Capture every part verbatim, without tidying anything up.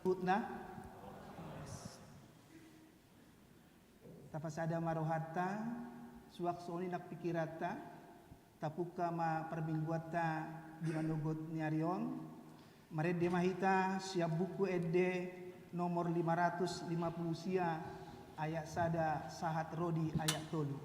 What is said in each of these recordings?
Hutna. Tapasada ma rohanta, suang songon i nang pingkiranta, tapungka ma parmingguanta di manogot ni ari on. Marende ma hita sian Buku Ende nomor lima ratus lima puluh sia, ayat sada sahat ro di ayat tolu.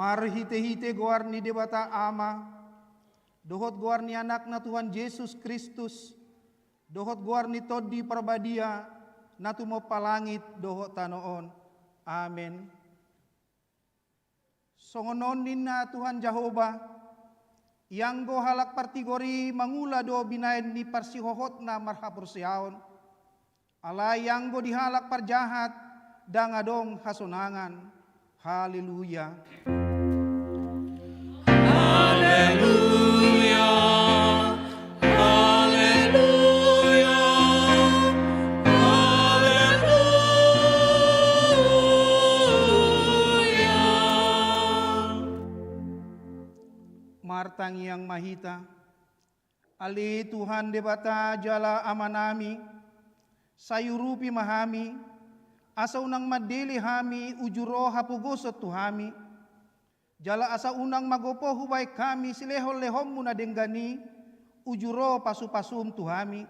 Marhite-hite goar ni Debata Ama, dohot goar ni Anakna Tuhan Jesus Kristus, dohot goar ni Tondi Parbadia, na tumompa langit dohot tano on. Amen. Songon on ninna Tuhan Jahowa, ianggo halak partigor i mangula do binahen ni parsihohotna marhaporseaon. Alai anggo di halak parjahat, ndang adong hasonangan. Haleluya. Haleluya. Haleluya. Haleluya. Martangiang ma hita. Ale Tuhan Debata jala Amanami, sai urupi ma hami, asa unang mandele hami uju ro hapogoson tu hami, jala asa unang magopo hubahen hami silehon-lehonmu na denggan i, uju ro pasu-pasum tu hami.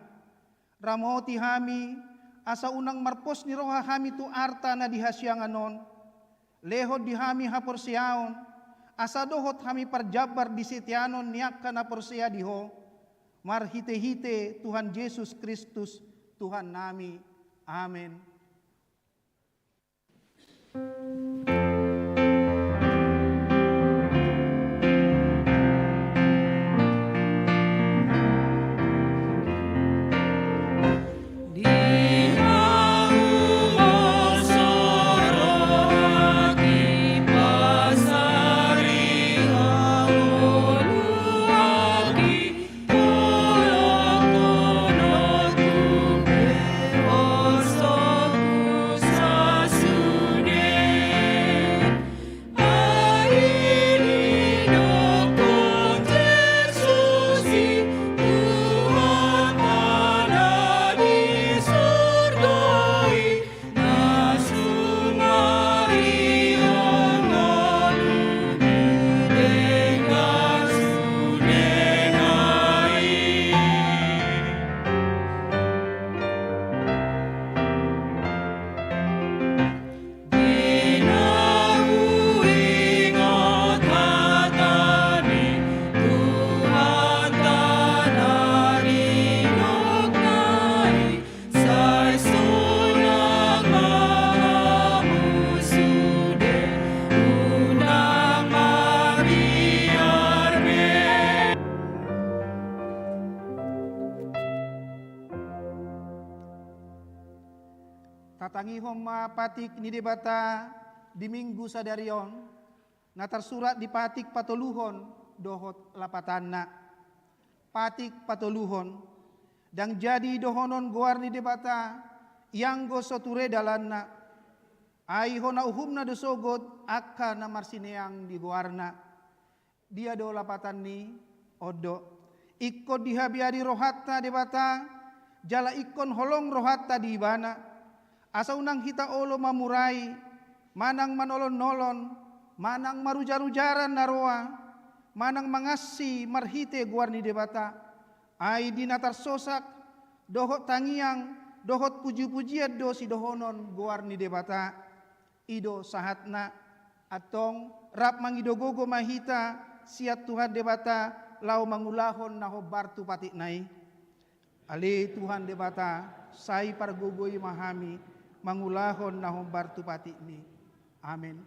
Ramoti hami, asa unang marpos ni roha hami tu arta na di hasiangan on. Lehon di hami haporseaon, asa dohot hami parjambar di siteanon ni angka na porsea di Ho, marhite-hite Tuhan Jesus Kristus, Tuhannami. Amen. Tatangihon ma patik ni Debata di Minggu sadari on, na tarsurat di patik patoluhon dohot lapatanna. Patik patoluhon, ndang jadi dohonon goar ni Debata, ianggo so ture dalanna. Ai hona uhumna do sogot angka na marsineang di goarna. Dia do lapatan ni on do. Ingkon dihabiari rohanta Debata, jala ingkon holong rohanta di Ibana. Asa unang hita olo mamurai, manang manolon-nolon, manang marujar-ujaran na roa, manang mangansi marhite goar ni Debata. Ai di na tarsosak, dohot tangiang, dohot puji-pujian do sidohonon goar ni Debata. I do sahatna, antong rap mangido gogo ma hita sian Tuhan Debata laho mangulahon na hombar tu patikna i. Ale Tuhan Debata, sai pargogoi ma hami mangulahon na hombar tu patikmi. Amen.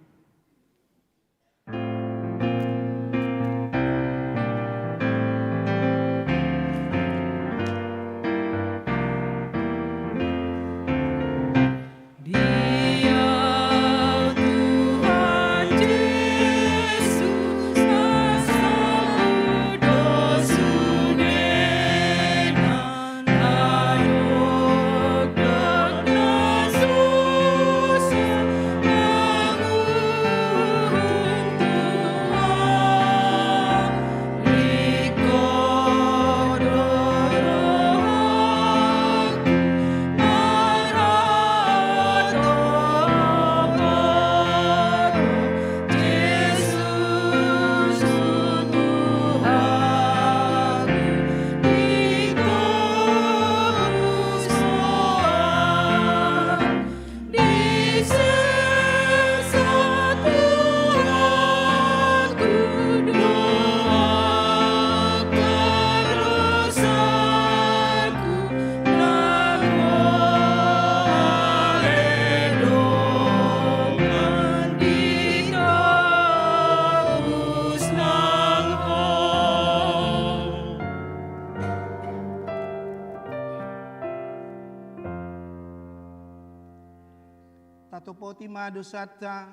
Patopoti ma dosanta,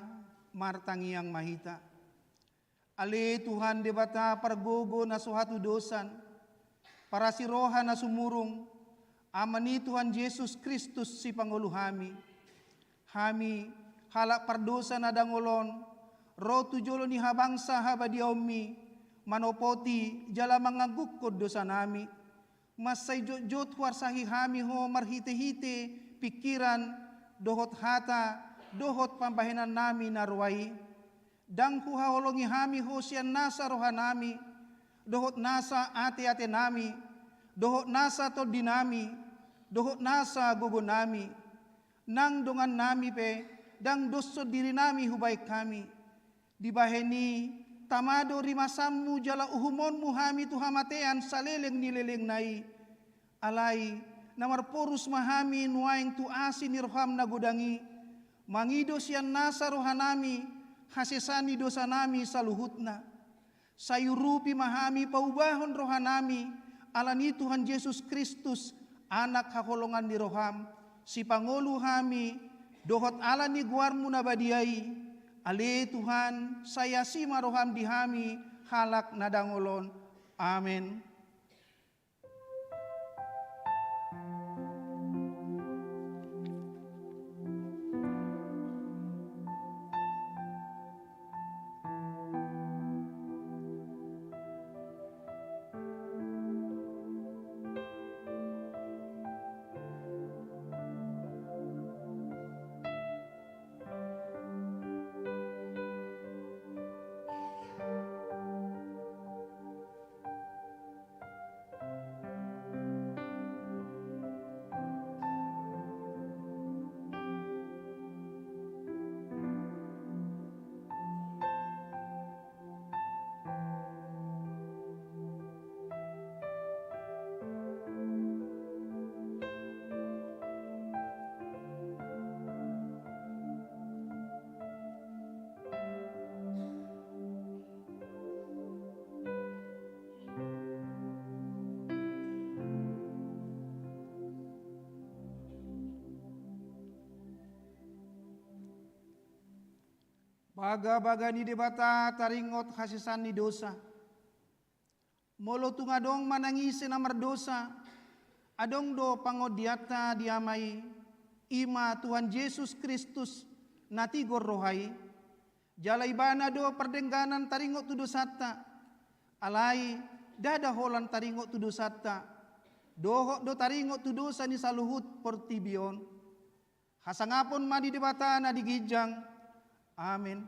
martangiang ma hita. Ale Tuhan Debata pargogo na so hatudosan, parasi roha na sumurung, Ama ni Tuhan Jesus Kristus sipangolu hami. Hami, halak pardosa na dangol on, ro tu jolo ni habangsa habadiaonmi, manopoti jala manganggungkon dosanami. Mansai jotjot huarsahi hami Ho marhitehite pingkiran, dohot hata, dohot pambahenannami na roa i. Ndang huhaholongi hami Ho sian nasa rohanami, dohot nasa ateatenami, dohot nasa tondinami, dohot nasa gogonami. Nang dongannami pe, ndang doshon dirinami hubahen hami. Dibahen i, tama do rimasanmu jala uhumonmu hami tu hamatean saleleng ni lelengna i. Alai, na marporus ma hami nuaeng tu asi ni roham na godang i. Mangido sian nasa rohanami, hasesaan ni dosanami saluhutna. Sai urupi ma hami paubahon rohanami, ala ni Tuhan Jesus Kristus, Anak haholongan ni roham, sipangolu hami, dohot ala ni goarmu na badia i. Ale Tuhan, sai asi ma roham di hami, halak na dangol on. Amen. Bagabaga ni Debata taringot hasesaan ni dosa. Molo tung adong manang ise na mardosa, adong do pangondianta di Ama i, i ma Tuhan Jesus Kristus, na tigor roha i. Jala Ibana do pardengganan taringot tu dosanta. Alai, ndada holan taringot tu dosanta. Dohot do taringot tu dosa ni saluhut portibi on. Hasangapon ma di Debata na di ginjang. Amen.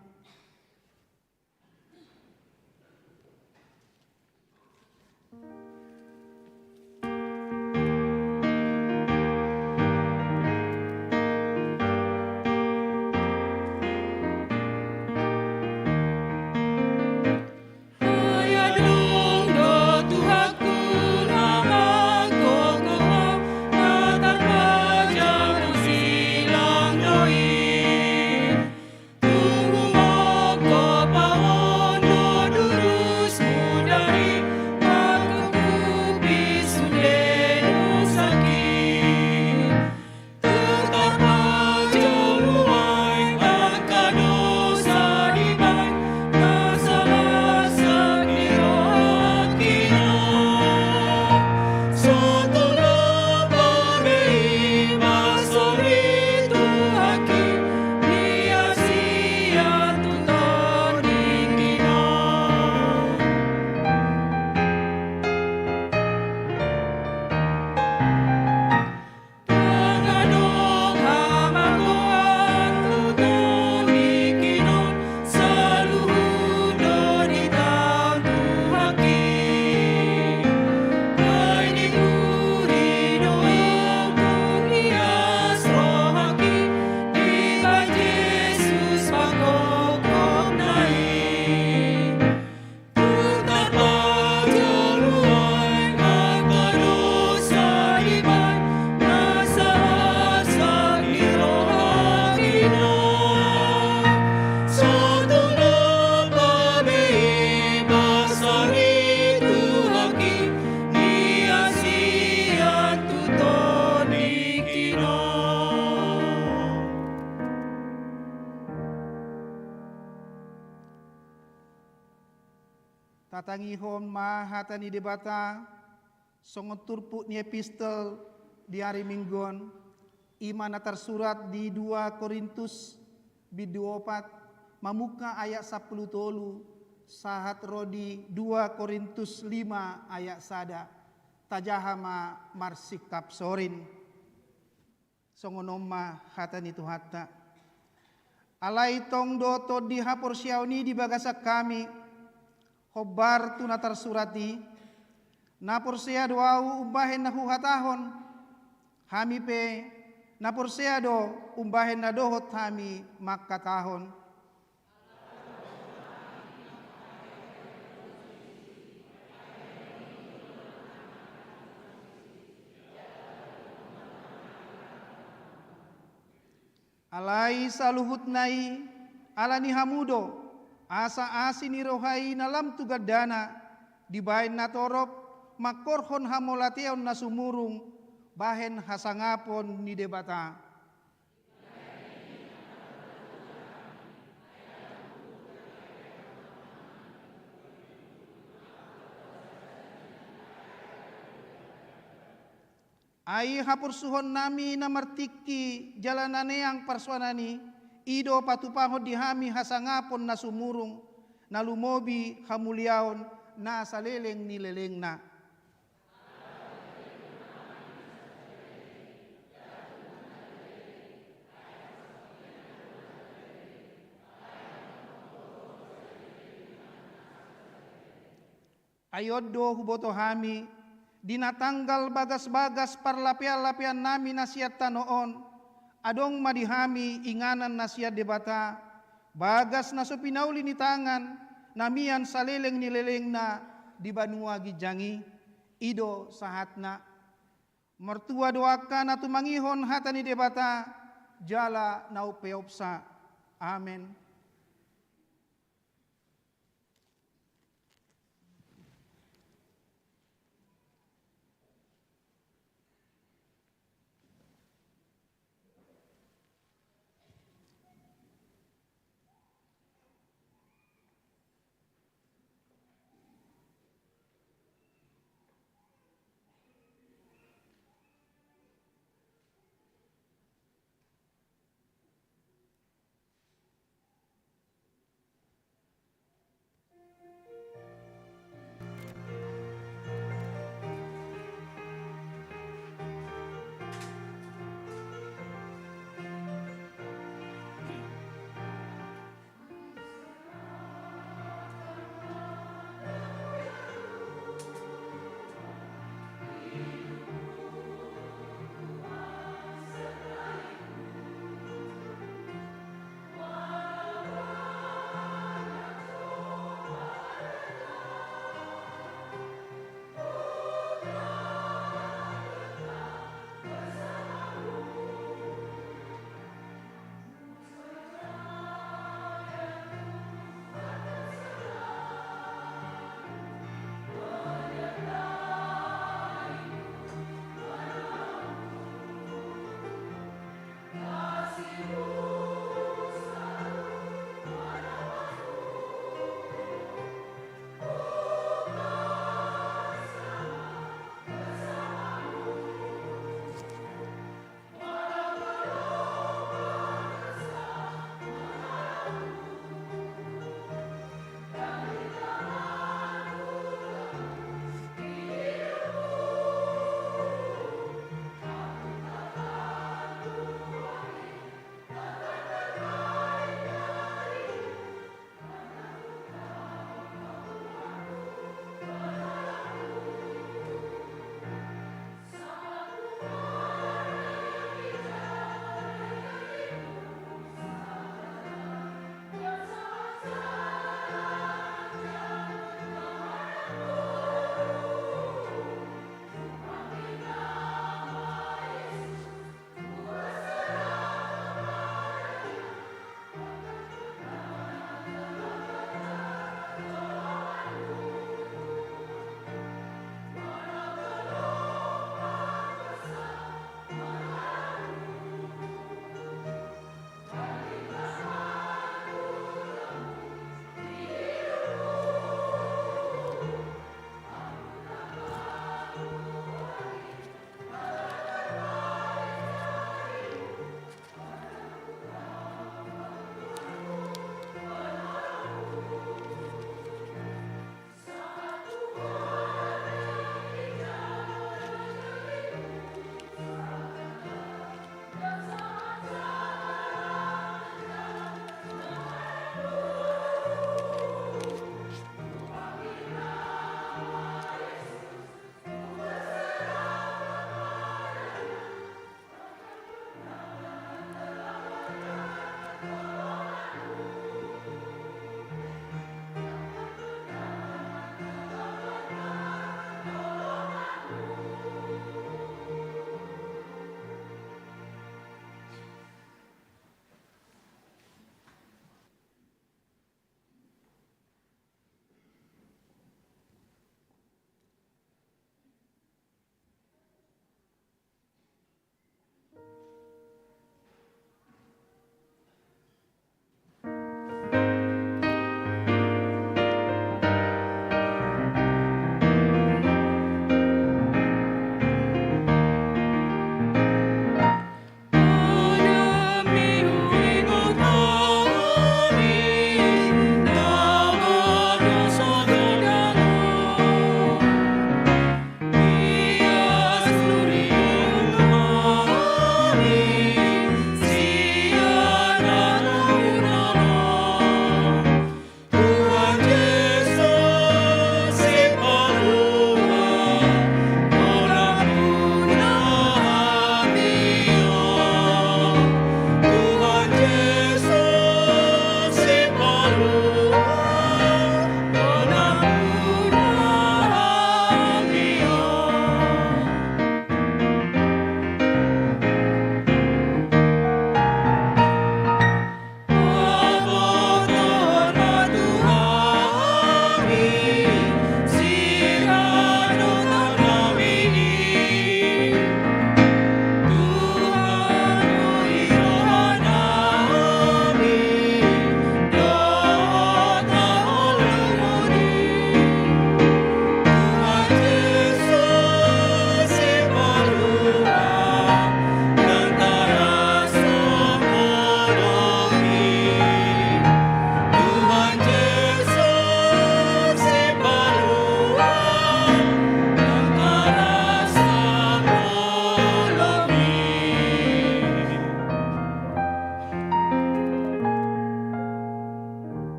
Tatangihon ma hata ni Debata, songon turpuk ni epistel di ari Minggu on, i ma na tarsurat di dua Korintus bindu opat, mamungka ayat sampulu tolu, sahat ro di dua Korintus lima ayat sada. Tajaha ma marsingkap sorin. Songon on ma hata ni Tuhanta. Alai tong do tondi haporseaon i di bagasan hami, hombar tu na tarsurat i, na porsea do ahu umbahen na huhatahon, hami pe na porsea do umbahen na dohot hami mangkatahon. Alai saluhutna i ala ni hamu do, asa asi ni roha i na lam tu gandana, dibahen na torop, mangkorhon hamauliateon na sumurung, bahen hasangapon ni Debata. Ai haporsuhonnami na martingki jala na neang parsoanan i, i do patupahon di hami hasangapon na sumurung, na lumobi hamuliaon na saleleng ni lelengna. Ai on do huboto hami, di na tanggal bagasbagas parlapeanlapeannami na sian tano on, adong ma di hami inganan na sian Debata, bagas na so pinauli ni tangan, na mian saleleng ni lelengna di banua ginjang i. I do sahatna. Martua do angka na tumangihon hata ni Debata, jala na umpeopsa. Amen.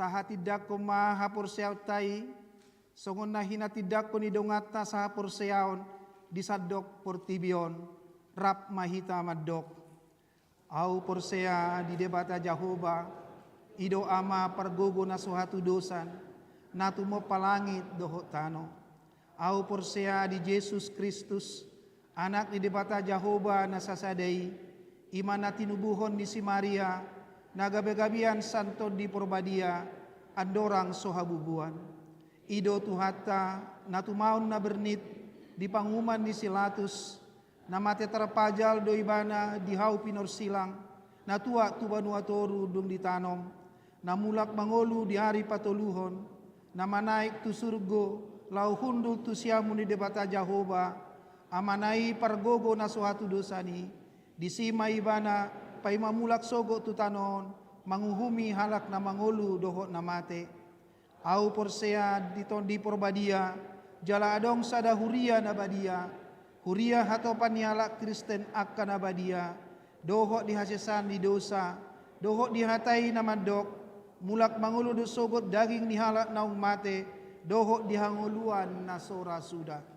Tahatindangkon ma haporseaonta i, songon na hinatindangkon ni donganta sahaporseaon di sandok portibi on. Rap ma hita mandok: Ahu porsea di Debata Jahowa, i do Ama pargogo na so hatudosan, na tumompa langit dohot tano. Ahu porsea di Jesus Kristus, Anak ni Debata Jahowa na sasada i, i ma na tinubuhon ni si Maria, na gabe-gabean sian Tondi Porbadia, andorang so habubuan. I do Tuhanta, na tumaon na bernit di panguhuman ni si Latus, na mate tarpajal do Ibana di hau pinorsilang, na tuat tu banua toru dung ditanom, na mulak mangolu di ari patoluhon, na manaek tu surgo, laho hundul tu siamun ni Debata Jahowa, Amana i pargogo na so hatudosan i. Disi ma Ibana paima mulak sogot tu tano on, manguhumi halak na mangolu dohot na mate. Ahu porsea di Tondi Porbadia, jala adong sada huria na badia, huria hatopan ni halak Kristen angka na badia, dohot di hasesaan ni dosa, dohot di hata i na mandok: Mulak mangolu do sogot daging ni halak naung mate, dohot di hangoluan na so ra suda.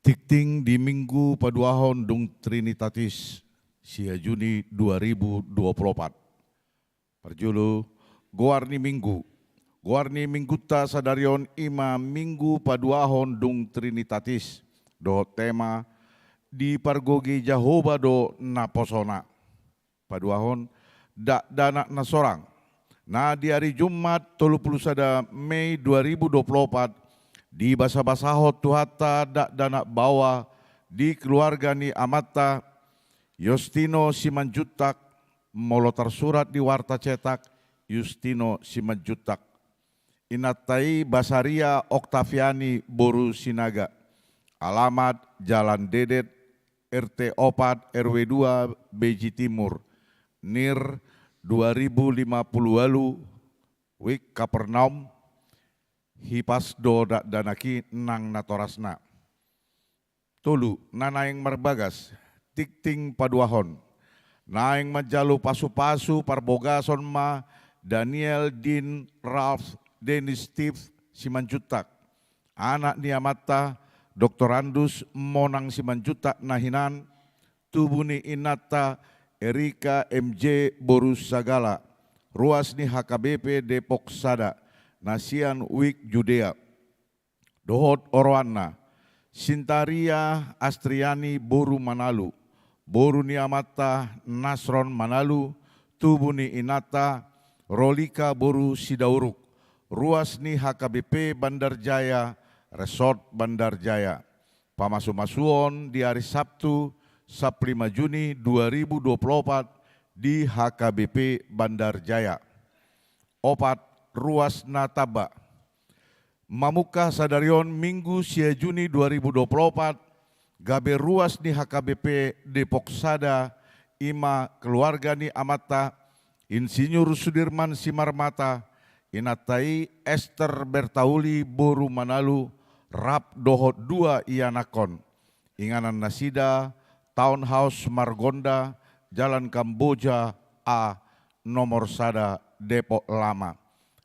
Tingting di Minggu paduahon dung Trinitatis, sia Juni dua ribu dua puluh opat. Parjolo, goar ni Minggu. Goar ni Minggunta sadari on i ma Minggu paduahon dung Trinitatis, dohot tema, Dipargogoi Jahowa do naposona. Paduahon, dakdanak na sorang. Na di ari Jumat tolu pulu sada Mei dua ribu dua pulu opat, dibasabasahon Tuhanta dakdanak baoa di keluarga ni amanta, Yustino Simanjuntak, molo tarsurat di warta cetak, Yustino Simanjuntak. Inanta i Basaria Oktaviani boru Sinaga. Alamat Jalan Dedet, R T opat, R W dua, Beji Timur. Nir dua ribu lima pulu ualu, wijk Kapernaum, hipas do dakdanak i nang natorasna. Tolu, na naeng marbagas, tingting paduahon. Naeng manjalo pasupasu parbogason ma Daniel Dean Ralph Dennis Steve Simanjuntak, anak ni amanta, Doktorandus Monang Simanjuntak na hinan, tubu ni inanta, Erika M J boru Sagala, ruas ni H K B P Depok Sada, na sian wijk Judea. Dohot oroanna, Sintaria Astriani boru Manalu, boru ni amanta Nasron Manalu, tubu ni inanta, Rolika boru Sidauruk, ruas ni H K B P Bandar Jaya, Resort Bandar Jaya. Pamasumasuon di ari Sabtu, sampulu lima Juni dua ribu dua pulu opat di H K B P Bandar Jaya. Opat, ruas na tamba. Mamungka sadari on Minggu sia Juni dua ribu dua pulu opat, gabe ruas ni H K B P Depok Sada, i ma keluarga ni amanta, Insinyur Sudirman Simarmata, inanta i Ester Bertauli boru Manalu, rap dohot dua ianakhon. Inganan nasida, Townhouse Margonda, Jalan Kamboja A, nomor sada, Depok Lama.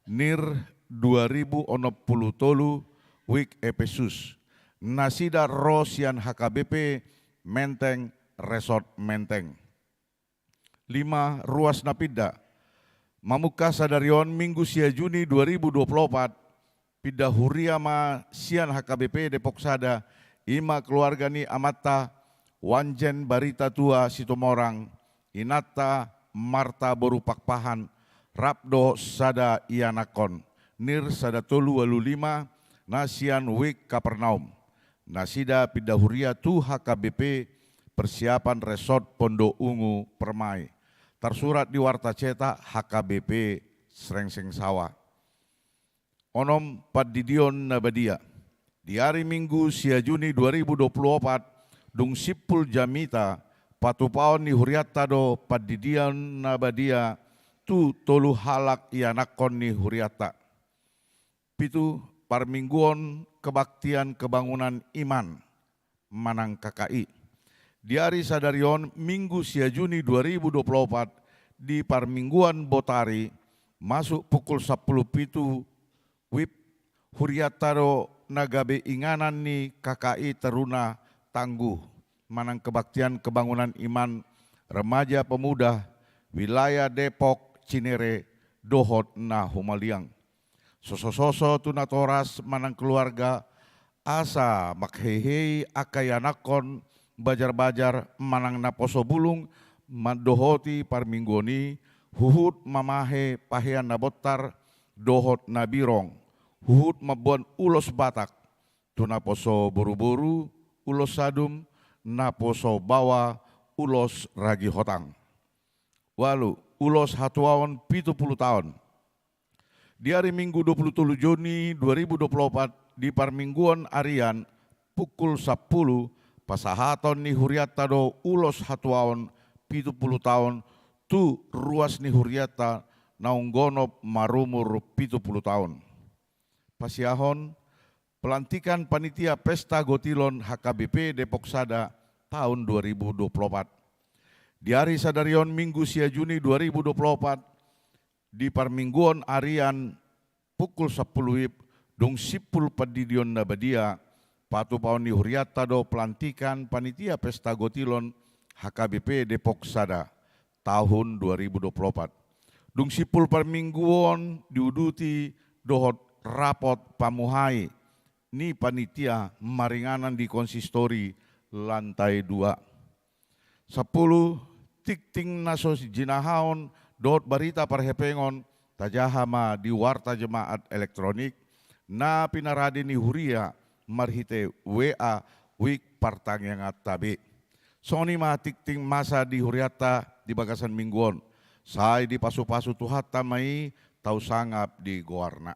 Nir dua ribu onom pulu tolu, wijk Epesus. Nasida ro sian H K B P Menteng, Resort Menteng. Lima, ruas na pinda. Mamungka sadari on Minggu sia Juni dua ribu dua pulu opat, pinda huria ma sian H K B P Depok Sada, i ma keluarga ni amanta, Wanjen Barita Tua Situmorang, inanta, Marta boru Pakpahan, rap dohot sada ianakhon. Nir sada tolu ualu lima, na sian wijk Kapernaum. Nasida pinda huria tu H K B P, persiapan Resort Pondok Ungu Permai. Tarsurat di warta cetak H K B P Srengseng Sawa. Onom, pandidion na badia. Di ari Minggu sia Juni dua ribu dua pulu opat, dung simpul jamita, patupaon ni hurianta do pandidion na badia tu tolu halak ianakhon ni hurianta. Pitu, parmingguon kebaktian kebangunan iman manang K K I. Di ari sadari on, Minggu sia Juni dua ribu dua pulu opat, di parmingguan botari, masuk pukul sampulu pitu wib, hurianta do na gabe inganan ni K K I Taruna Tangguh manang kebaktian kebangunan iman remaja pemuda wilayah Depok, Cinere, dohot na humaliang. Sosososo tu natoras manang keluarga, asa mangheihei angka ianakhon bajarbajar manang naposo bulung mandohoti parmingguon i, huhut mamahe pahean na bontar dohot na birong, huhut mamboan ulos Batak, tu naposo boruboru ulos sadum, naposo baoa ulos ragi hotang. Ualu, ulos hatuaon pitu pulu taon. Di ari Minggu dua pulu tolu Juni dua ribu dua pulu opat, di parmingguon arian, pukul sampulu, pasahaton ni hurianta do ulos hatuaon pitu pulu taon tu ruas ni hurianta naung gonop marumur pitu pulu taon. Pasiahon, pelantikan panitia pesta gotilon H K B P Depok Sada taon dua ribu dua pulu opat. Di ari sadari on Minggu sia Juni dua ribu dua pulu opat, di parmingguon arian pukul sampulu wib, dung simpul pandidion na badia, patupaon ni hurianta do pelantikan panitia pesta gotilon H K B P Depok Sada tahun dua ribu dua puluh opat. Dung simpul parmingguon diuduti dohot rapot pamuhai ni panitia maringanan di konsistori lantai dua. Sampulu, tingting na so jinahaon dohot barita parhepengon tajaha ma di warta jemaat elektronik na pinarade ni huria marhite W A wik partangianganta be. Songon i ma tingting masa di hurianta di bagasan minggu on. Sai dipasupasu Tuhanta ma i, tau sangap di goarna.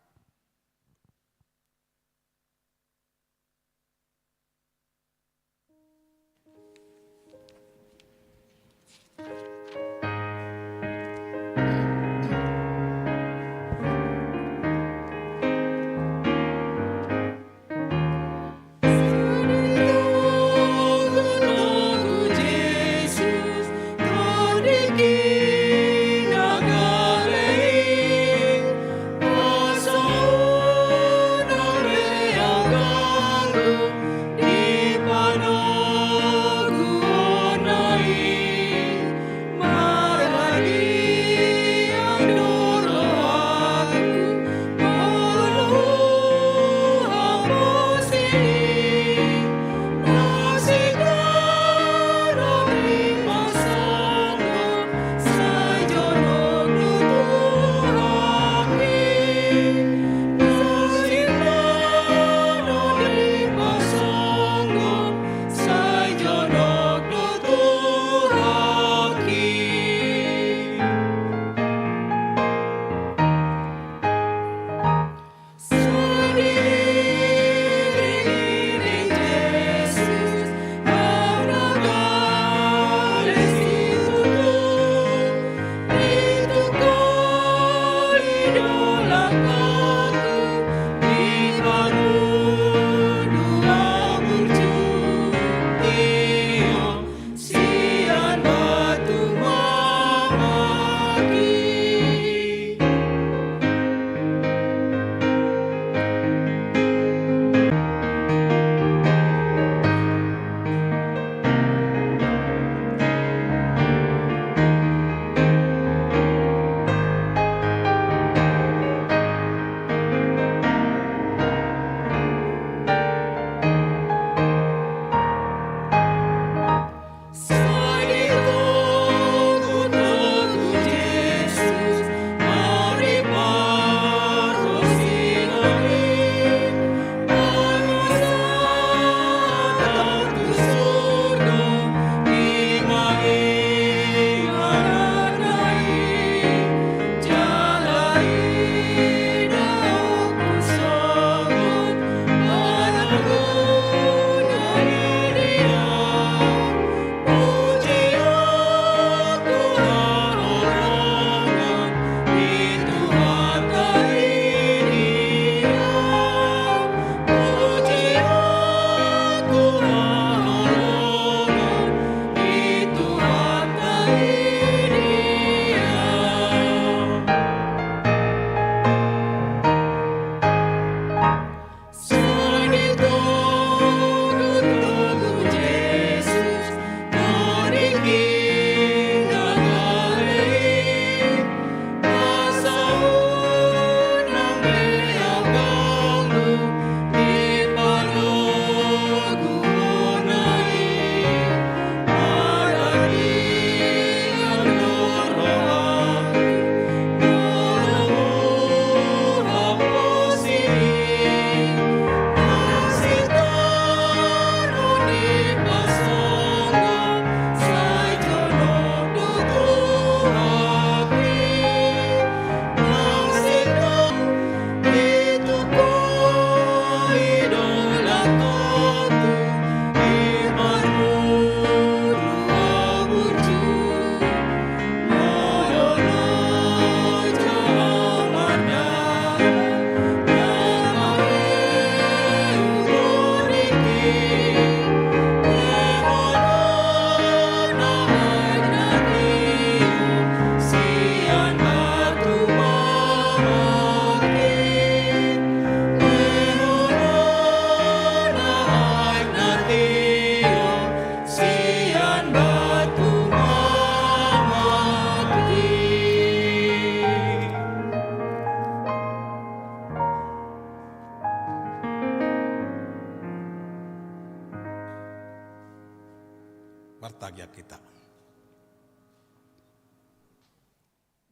Martangiang hita.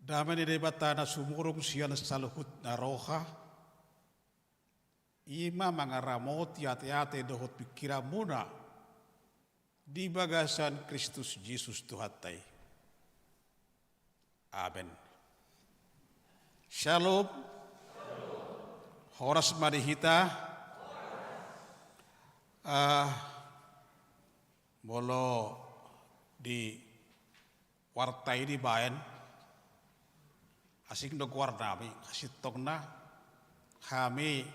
Dame ni Debata na sumurung sian saluhut na roha, i ma mangaramoti ateate dohot pingkiranmuna di bagasan Kristus Jesus Tuhanta i. Amen. Shalom. Horas ma di hita. Ah, molo di warta i dibaen, asing do goarnami, sasintongna hami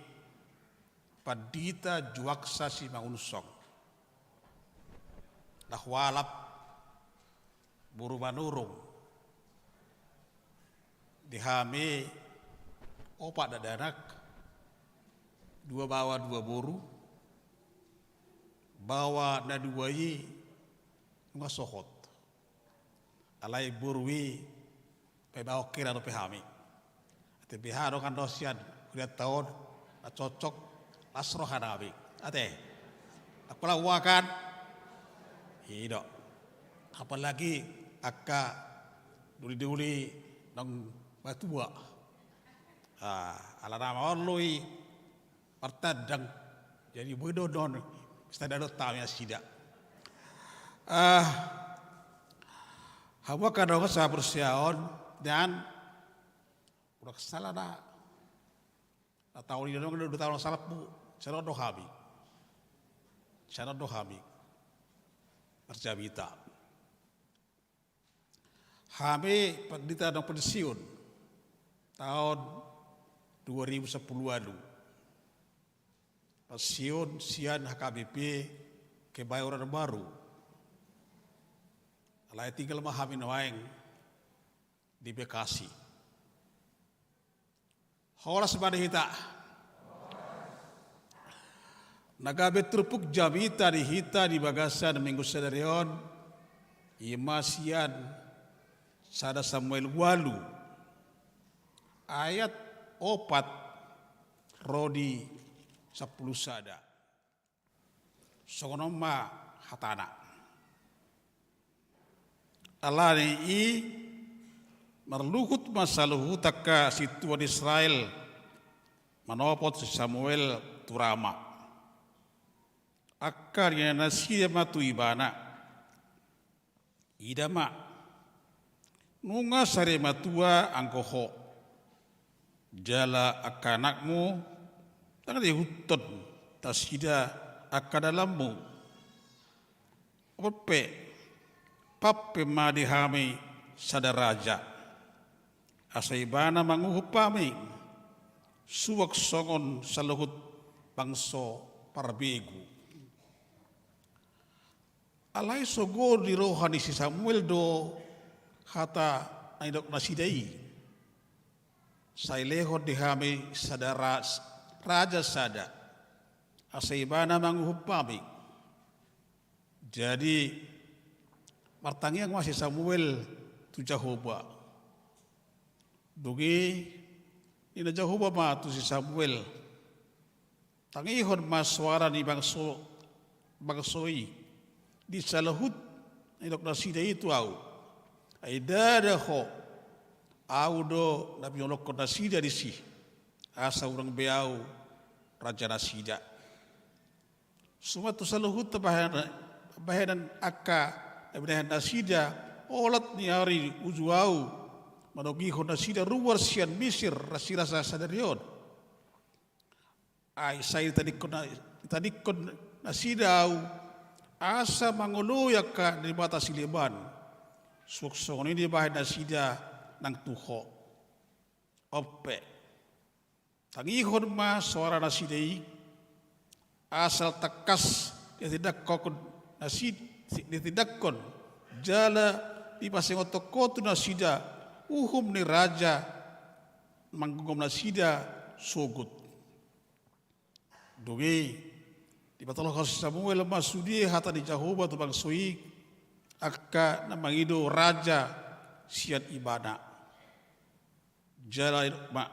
Pandita Juaksa Simangunsong, na hualap boru Manurung. Di hami opat dakdanak, dua baoa dua boru. Baoa na dua i nunga sohot. Alai boru i pe baoa hira dope hami. Ate beha do kan do sian hurianta on, na cocok, las rohanami. Ate. Aku lah uakan. I do. Apalagi angka doli-doli naung matua. Ah, ala nama on lo i martandang. Jadi boi do non, sitanda do tami nasida. Ah, hamu angka dongan sahaporseaon, dan udah salah dah. Na taon i do, dua taon salpu, sian on do hami. Sian on do hami marjamita. Hami pandita naung pensiun taon dua ribu sampulu ualu. Pensiun sian H K B P Kebayoran Baru. Alai tinggal ma hami nuaeng di Bekasi. Horas ma di hita. Na gabe turpuk jamita di hita di bagasan minggu sadari on, i ma sian sada Samuel ualu, ayat opat ro di sampulu sada. Songon on ma hatana. Ala ni i marluhut ma saluhut angka sintua ni Israel manopot si Samuel tu Rama. Angka ninna nasida ma tu ibana: Ida ma, nunga sari matua anggo ho, jala angka anakmu ndang diihuthon nasida angka dalanmu. Opat pe, pampe ma di hami sada raja, asa ibana manguhum hami, suang songon saluhut bangso parbegu. Alai sogo di roha ni si Samuel do hata na nidok nasida i. Sai lehon di hami sada ra-, raja sada, asa ibana manguhum hami. Jadi martangiang ma si Samuel tu Jahowa. Dung i ninna Jahowa ma tu si Samuel: Tangihon ma soara ni bangso, bangso i di saluhut na nidok nasida i tu ahu. Ai ndada ho, ahu do na pinolongkon nasida disi, asa unang be ahu raja nasida. Suman tu saluhut bahenan, bahenan angka na binahen nasida olat ni ari uju ahu manogihon nasida ruar sian Misir, rasirasa sadari on. Ai sai ditadingkon na-, ditadingkon nasida ahu asa mangoloi angka debata sileban. Suang songon i dibahen nasida nang tu ho. Opat pe, tangihon ma soara nasida i, asal tangkas ditindangkon nasid-, ditindangkon, jala dipasingot ho tu nasida uhum ni raja manggomgom nasida sogot. Dung i dipatolhas Samuel ma sude hata ni Jahowa tu bangso i, angka na mangido raja sian ibana. Jala didok ma: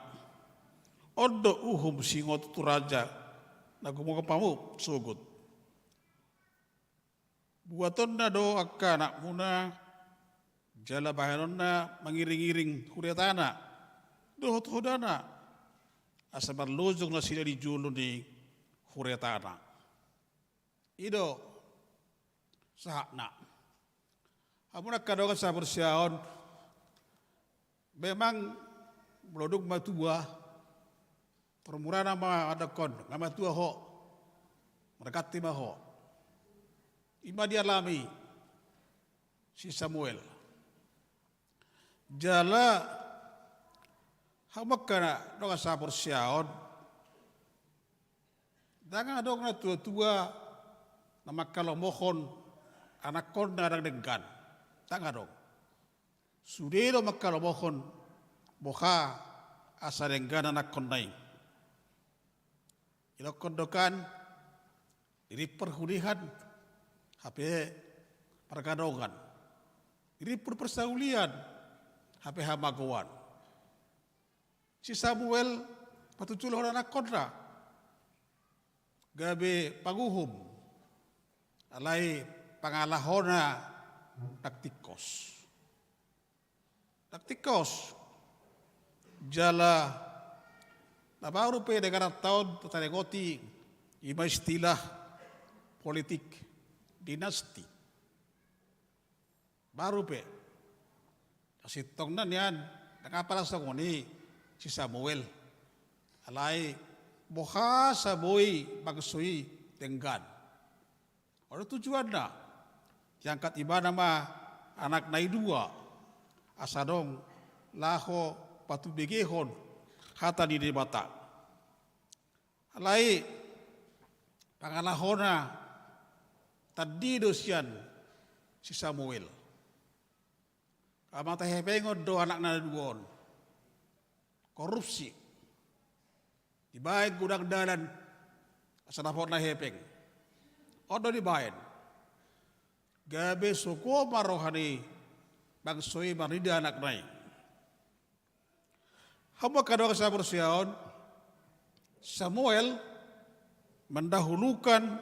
On do uhum singot tu raja na gomgom hamu sogot. Buatonna do angka anakmuna, jala bahenonna mangiring-iring huretana dohot hodana, asa marlojong nasida di jolo ni huretana. I do sahatna. Hamu angka dongan sahaporseaon, memang molo dung matua, tor murana ma mandokkon, nga matua ho, marganti ma ho. I ma dialami si Samuel. Jala hamu angka dongan sahaporseaon, ndang adong natua-tua na manghalomohon anakkonna ndang denggan. Ndang adong. Sude do manghalomohon boha asa denggan anakkonna i. Didokkon do kan, dirimpur hudihan, hape pargadongan. Dirimpur parsaulian, hape hamagoan. Si Samuel patujolo do anakkonna gabe panguhum, alai pangalahona ndang tingkos. Ndang tingkos. Jala na baru pe di negaranta on taringot i, i ma istilah politik dinasti. Baru pe. Sasintongna nian, ndang apala songon i si Samuel. Alai boha asa boi bangso i denggan. On do tujuanna, diangkat ibana ma anakna i dua, asa adong laho patubegehon hata ni Debata. Alai pangalahona tandi do sian si Samuel. Hamatahepengon do anakna na dua on. Korupsi. Dibaen godang dalan asa dapot na hepeng. On do dibaen. Gabe so goar ma roha ni bangso i marnida anakna i. Hamu angka dongan sahaporseaon, Samuel mendahulukan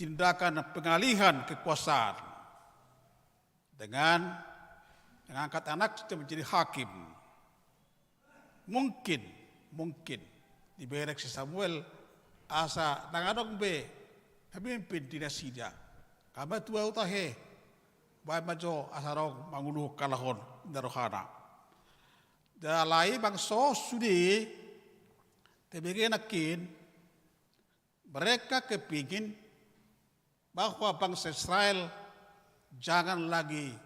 tindakan pengalihan kekuasaan dengan mengangkat anaknya menjadi hakim. Mungkin, mungkin diberek si Samuel asa ndang adong be pemimpin di nasida. Nga matua ho tahe, baen ma jo asa adong manguluhon halak on, ninna rohana. Jala i bangso sude, tebege nangkin, mereka kepingin bahwa bangsa Israel jangan lagi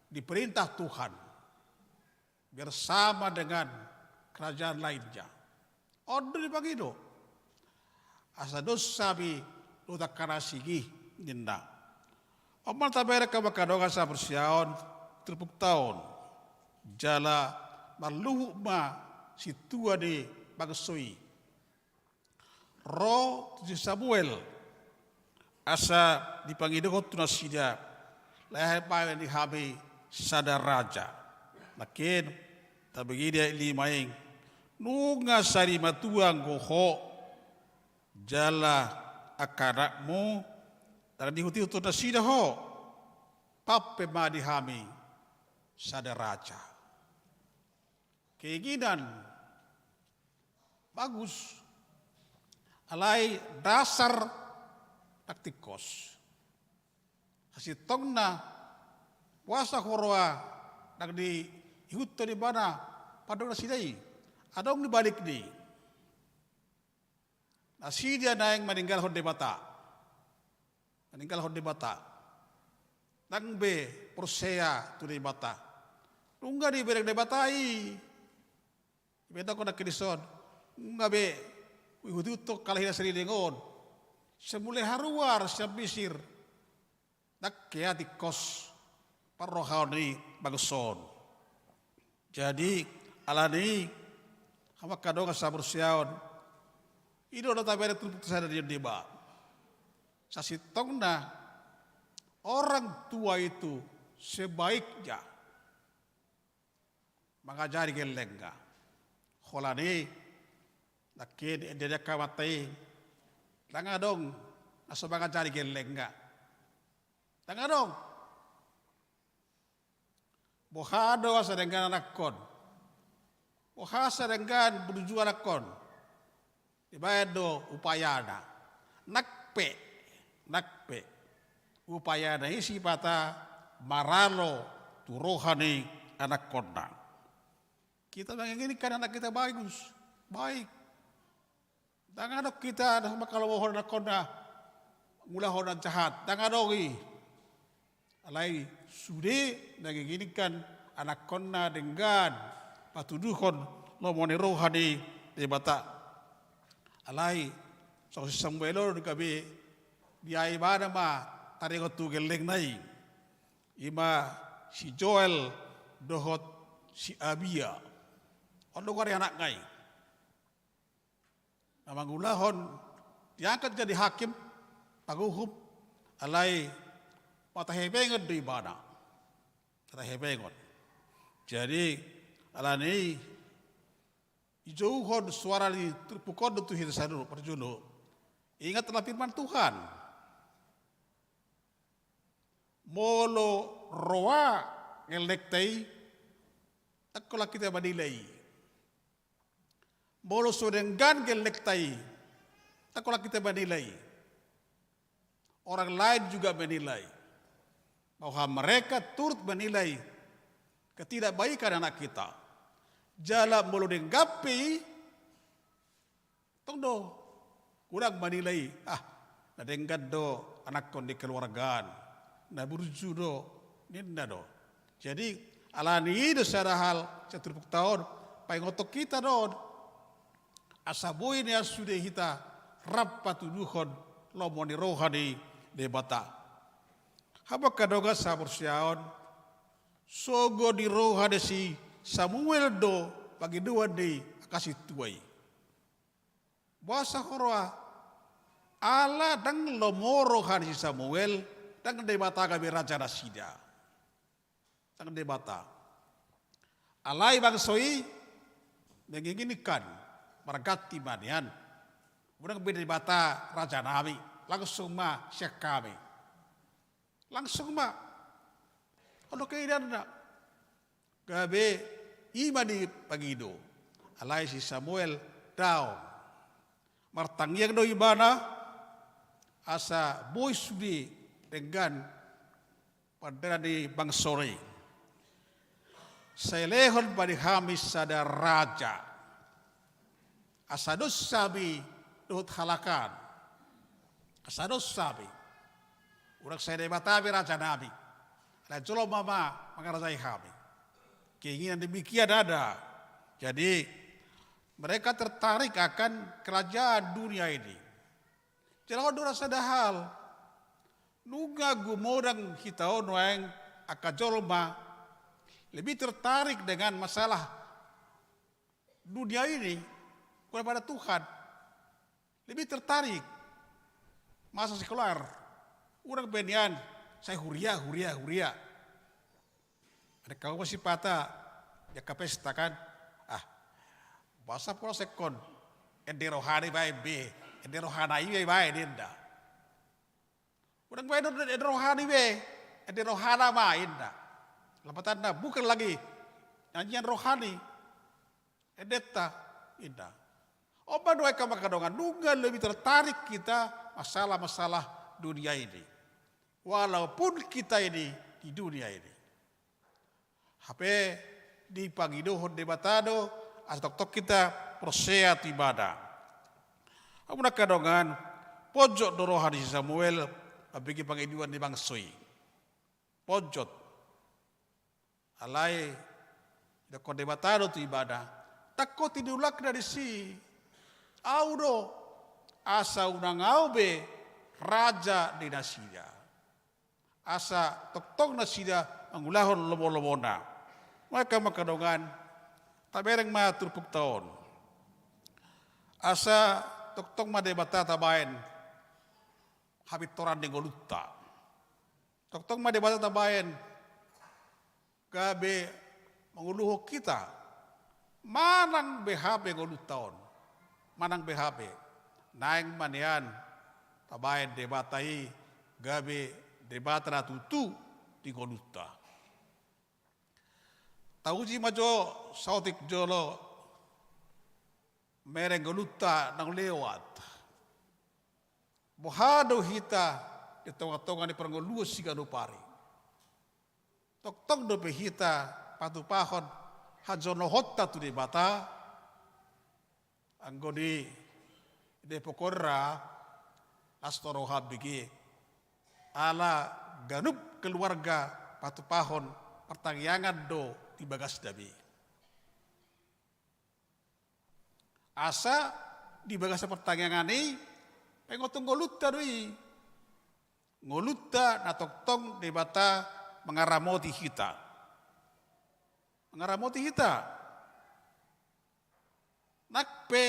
diperintah Tuhan bersama dengan kerajaan lainnya. On do dipangido. Asa dos hami dohot angka na asing i, ninna. On ma na taberek hamu angka dongan sahaporseaon, turpukta on. Jala marluhut ma sintua ni bangso i ro tu si Samuel, asa dipangidohon tu nasida, lae baen di hami sada raja. Nangkin, tabege di ayat lima i, nunga sari matua anggo ho, jala angka anakmu, ndang diihut-ihut nasida ho, pampe ma di hami sada raja. Keinginan bagus, alai dasar ndang tingkos. Sasintongna, boasa huroha ndang diihuthon ibana pandok nasida i? Adong di balikna i. Nasida naeng maninggalhon Debata. Maninggalhon Debata. Ndang be porsea tu Debata. Nunga dibereng Debata i. Dibereng do nangkin dison. Nunga be huihut-ihut halak i na saleleng on. Sian mulai haruar sian Misir. Ndang hea tingkos parrohaon ni bangso on. Jadi, alani i, hamu angka dongan sahaporseaon, i do na taberek turpukta sada di on, deba. Sasintongna, orang tua itu sebaiknya mangajari gellengna. Holan i, nangkin ende ni angka amanta i, ndang adong na so mangajari gellengna. Ndang adong. Boha do asa denggan anakkon? Boha asa denggan burju anakkon? Dibaen do upayana. Nang pe, nang pe, upayana i sipata maralo tu roha ni anakkonna. Kita menginginkan anak kita bagus, baik. Ndang adong hita na mangkalomohon anakkonna mangulahon na jahat, ndang adong i. Alai sude na menginginkan anakkonna denggan patuduhon lomo ni roha ni Debata. Alai songon si Samuel on gabe diae ibana ma taringot tu gellengna i. I ma si Joel dohot si Abia. On do goar ni anakna i. Na mangulahon, diangkat jadi hakim, panguhum, alai mata hepengon do ibana. Mata hepengon. Jadi, alani i, dijouhon soara ni turpuk on do tu hita saluhut parjolo. Ingatlah firman Tuhan. Molo roa gellengta i, ndang holan hita manilai. Molo so denggan gellengta i, ndang holan hita manilai. Orang lain juga menilai bahwa mereka turut menilai ketidakbaikan anak kita. Jala molo denggan pe i, tong do godang manilai, ah, na denggan do anakkon di keluargaan, na burju do, ninna do. Jadi, alani i do sada hal sian turpukta on, paingothon hita do on. Asa boi nian sude hita rap patuduhon lomo ni roha ni Debata. Hamu angka dongan sahaporseaon, sogo ni roha ni si Samuel do pangidoan ni angka sintua i. Boasa ho roa? Ala ndang lomo roha ni si Samuel, ndang Debata gabe raja nasida. Ndang Debata. Alai bangso i menginginkan, marganti ma nian. Unang be Debata rajanami, langsung ma sian hami. Langsung ma. On do keinginanna. Gabe i ma dipangido. Alai si Samuel daong. Martangiang do ibana asa boi sude denggan pardalanan ni bangso i. Sai lehon ma di hami sada raja. Asa dos hami dohot halak an. Asa dos hami. Unang sai Debata be rajanami. Alai jolma ma mangarajai hami. Keinginan demikian ada. Jadi, mereka tertarik akan kerajaan dunia ini. Jala on do sada hal. Nunga gumodang hita on nuaeng angka jolma lebih tertarik dengan masalah dunia ini daripada Tuhan. Lebih tertarik masa sekuler. Unang be nian sai huria, huria, huria. Adong hamu sipata di angka pesta kan. Ah, boasa pola sekon. Ende rohani baen be. Ende rohana i be baen, ninna. Unang baen ende rohani be. Ende rohana ma, ninna. Lapatanna bukan lagi nyanyian rohani. Endenta, ninna. On ma nuaeng hamu angka dongan, nunga lebih tertarik kita masalah-masalah dunia ini. Walaupun kita ini di dunia ini. Hape dipangidohon Debata do, asa tongtong hita porsea tu Ibana. Hamu angka dongan, ponjot do roha ni si Samuel, mambege pangidoan ni bangso i. Ponjot. Alai, didokkon Debata do tu ibana, ndang hot i di ulakna disi. Au do, asa unang au be raja di nasida. Asa tongtong nasida mangulahon lomo-lomona. Maka angka dongan, tabereng ma turpukta on. Asa tongtong ma Debata tabaen hapintoran ni ngolunta. Tongtong ma Debata tabaen gabe manguluhon hita manang beha pe ngolunta on. Manang beha pe. Naeng ma nian tabaen Debata i gabe Debata na tutu di ngolunta. Tauji ma jo saotik jolo, mereng ngolunta naung lewat. Boha do hita di tongatonga ni parngoluon siganup ari? Tongtong dope hita patupahon hajonohonta tu Debata? Anggo di, di pokokna, las do roham bege. Ala ganup keluarga patupahon partangiangan do di bagasna be. Asa di bagasan partangiangan i, paingothon ngolunta do i. Ngolunta na tongtong Debata mangaramoti hita. Mangaramoti hita. Nang pe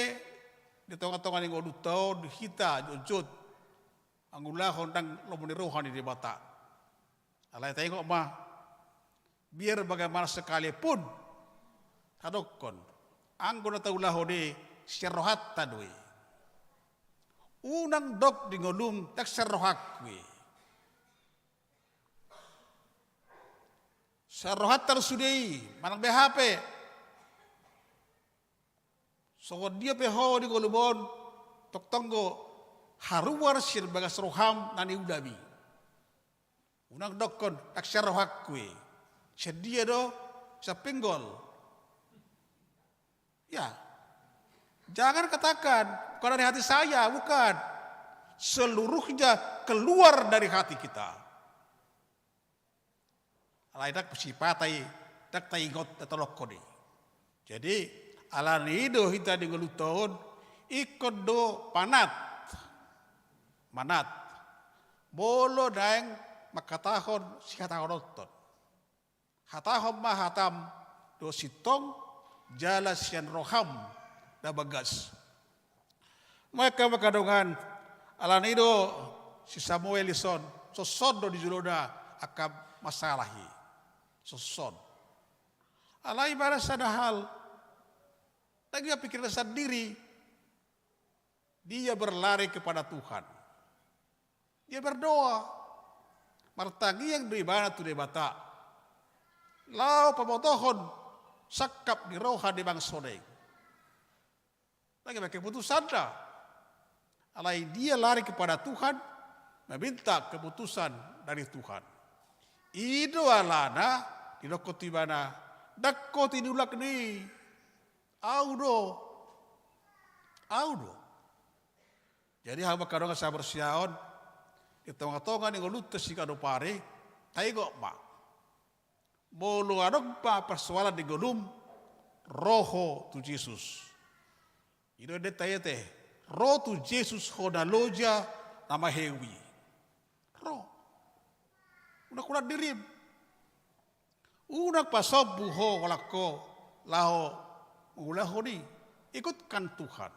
di tongatonga ni ngolunta on hita jotjot mangulahon ndang lomo ni roha ni Debata. Alai taingot ma, biar bagaimana sekalipun, tadokkon, anggo na taulahon i sian rohanta do i. Unang dok di ngolum ndang sian rohangku i. Sian rohanta do sude i, manang beha pe. Songon dia pe ho di ngolum on, tongtong do haruar sian bagas roham na niulam i. Unang dokkon ndang sian rohangku i. Sian dia do? Sian pinggol. Ya. Jangan katakan, "Bukan dari hati saya," bukan. Seluruhnya keluar dari hati kita. Alai ndang sipata i, ndang taingot, ndang tadokkon i. Jadi, alani i do hita di ngolunta on, ingkon do manat. Manat. Molo naeng mangkatahon sihatahononta. Hatahon ma hatam dohot sintong jala sian roham na bagas. Maka mangkadongan, alani do si Samuel dison, songon do di jolona angka masalah i. Songon. Alai ibana sada hal, ndang ia pikirna sandiri, dia berlari kepada Tuhan. Dia berdoa. Martangiang do ibana tu Debata. Laho pabotohon sangkap ni roha ni bangsona i. Ndang ia keputusanna. Alai dia lari kepada Tuhan, meminta keputusan dari Tuhan. I do alana didokkon tu ibana, "Ndang ho tinulak ni, Au do. Au do." Jadi hamu angka dongan sahaporseaon, di tongatonga ni ngolunta siganup ari, taingot ma. Molo adong ma persoalan di ngolum, ro ho tu Jesus. I do endenta i ate, ro tu Jesus ho na loja na maheu i. Ro. Unang kulang dirim. Unang pasombu ho holan ho laho mangulahon i. Ikutkan Tuhan.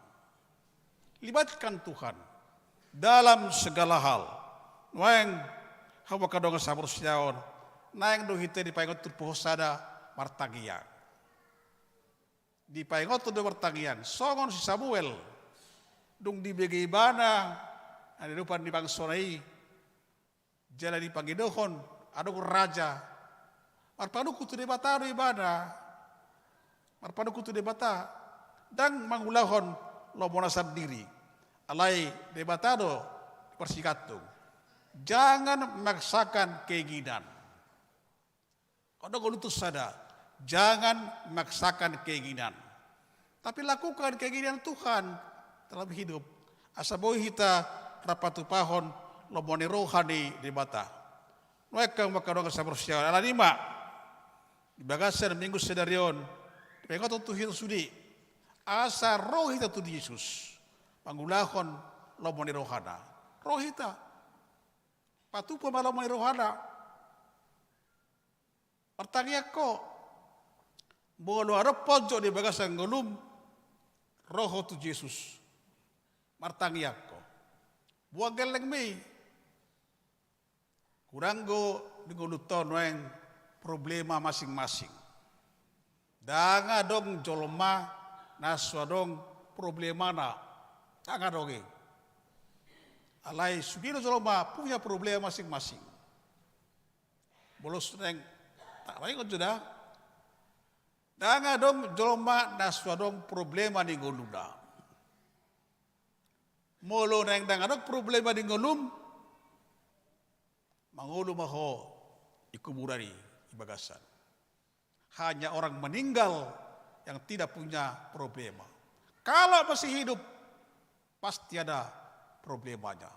Libatkan Tuhan dalam segala hal. Nuaeng hamu angka dongan sahaporseaon, naeng do hita dipaingot turpuk sada martangiang. Dipaingot do martangiang. Songon si Samuel, dung dibege ibana na niadopan ni bangsona i, jala dipangidohon adong raja. Marpanungkun tu Debata do ibana. Marpanungkun tu Debata. Ndang mangulahon lomona sandiri. Alai Debata do diparsingantung. Jangan memaksakan keinginan. Adong ngolunta sada, jangan memaksakan keinginan. Tapi lakukan keinginan Tuhan dalam hidup. Asa boi hita rap patupahon lomo ni roha ni Debata. Nuaeng hamu angka dongan sahaporseaon, alani i ma di bagasan minggu sadari on, dipaingothon tu hita sude. Asa ro hita tu Jesus. Mangulahon lomo ni rohana. Ro hita. Patupa ma lomo ni rohana. Martangiang ho. Molo adong ponjot di bagasan ngolum, ro ho tu Jesus. Martangiang ho. Buang gellengmi. Godang do di ngolunta on nuaeng problema masing-masing. Ndang adong jolma na so adong problemana. Ndang adong i. Alai sude do jolma punya problema masing-masing. Molo naeng tabaen jo da, ndang adong jolma na so adong problema ni ngoluna. Molo naeng ndang adong problema ni ngolum, mangolu ma ho di kuburan i, di bagasan. Hanya orang meninggal yang tidak punya problema. Kalau masih hidup, pasti ada problemanya.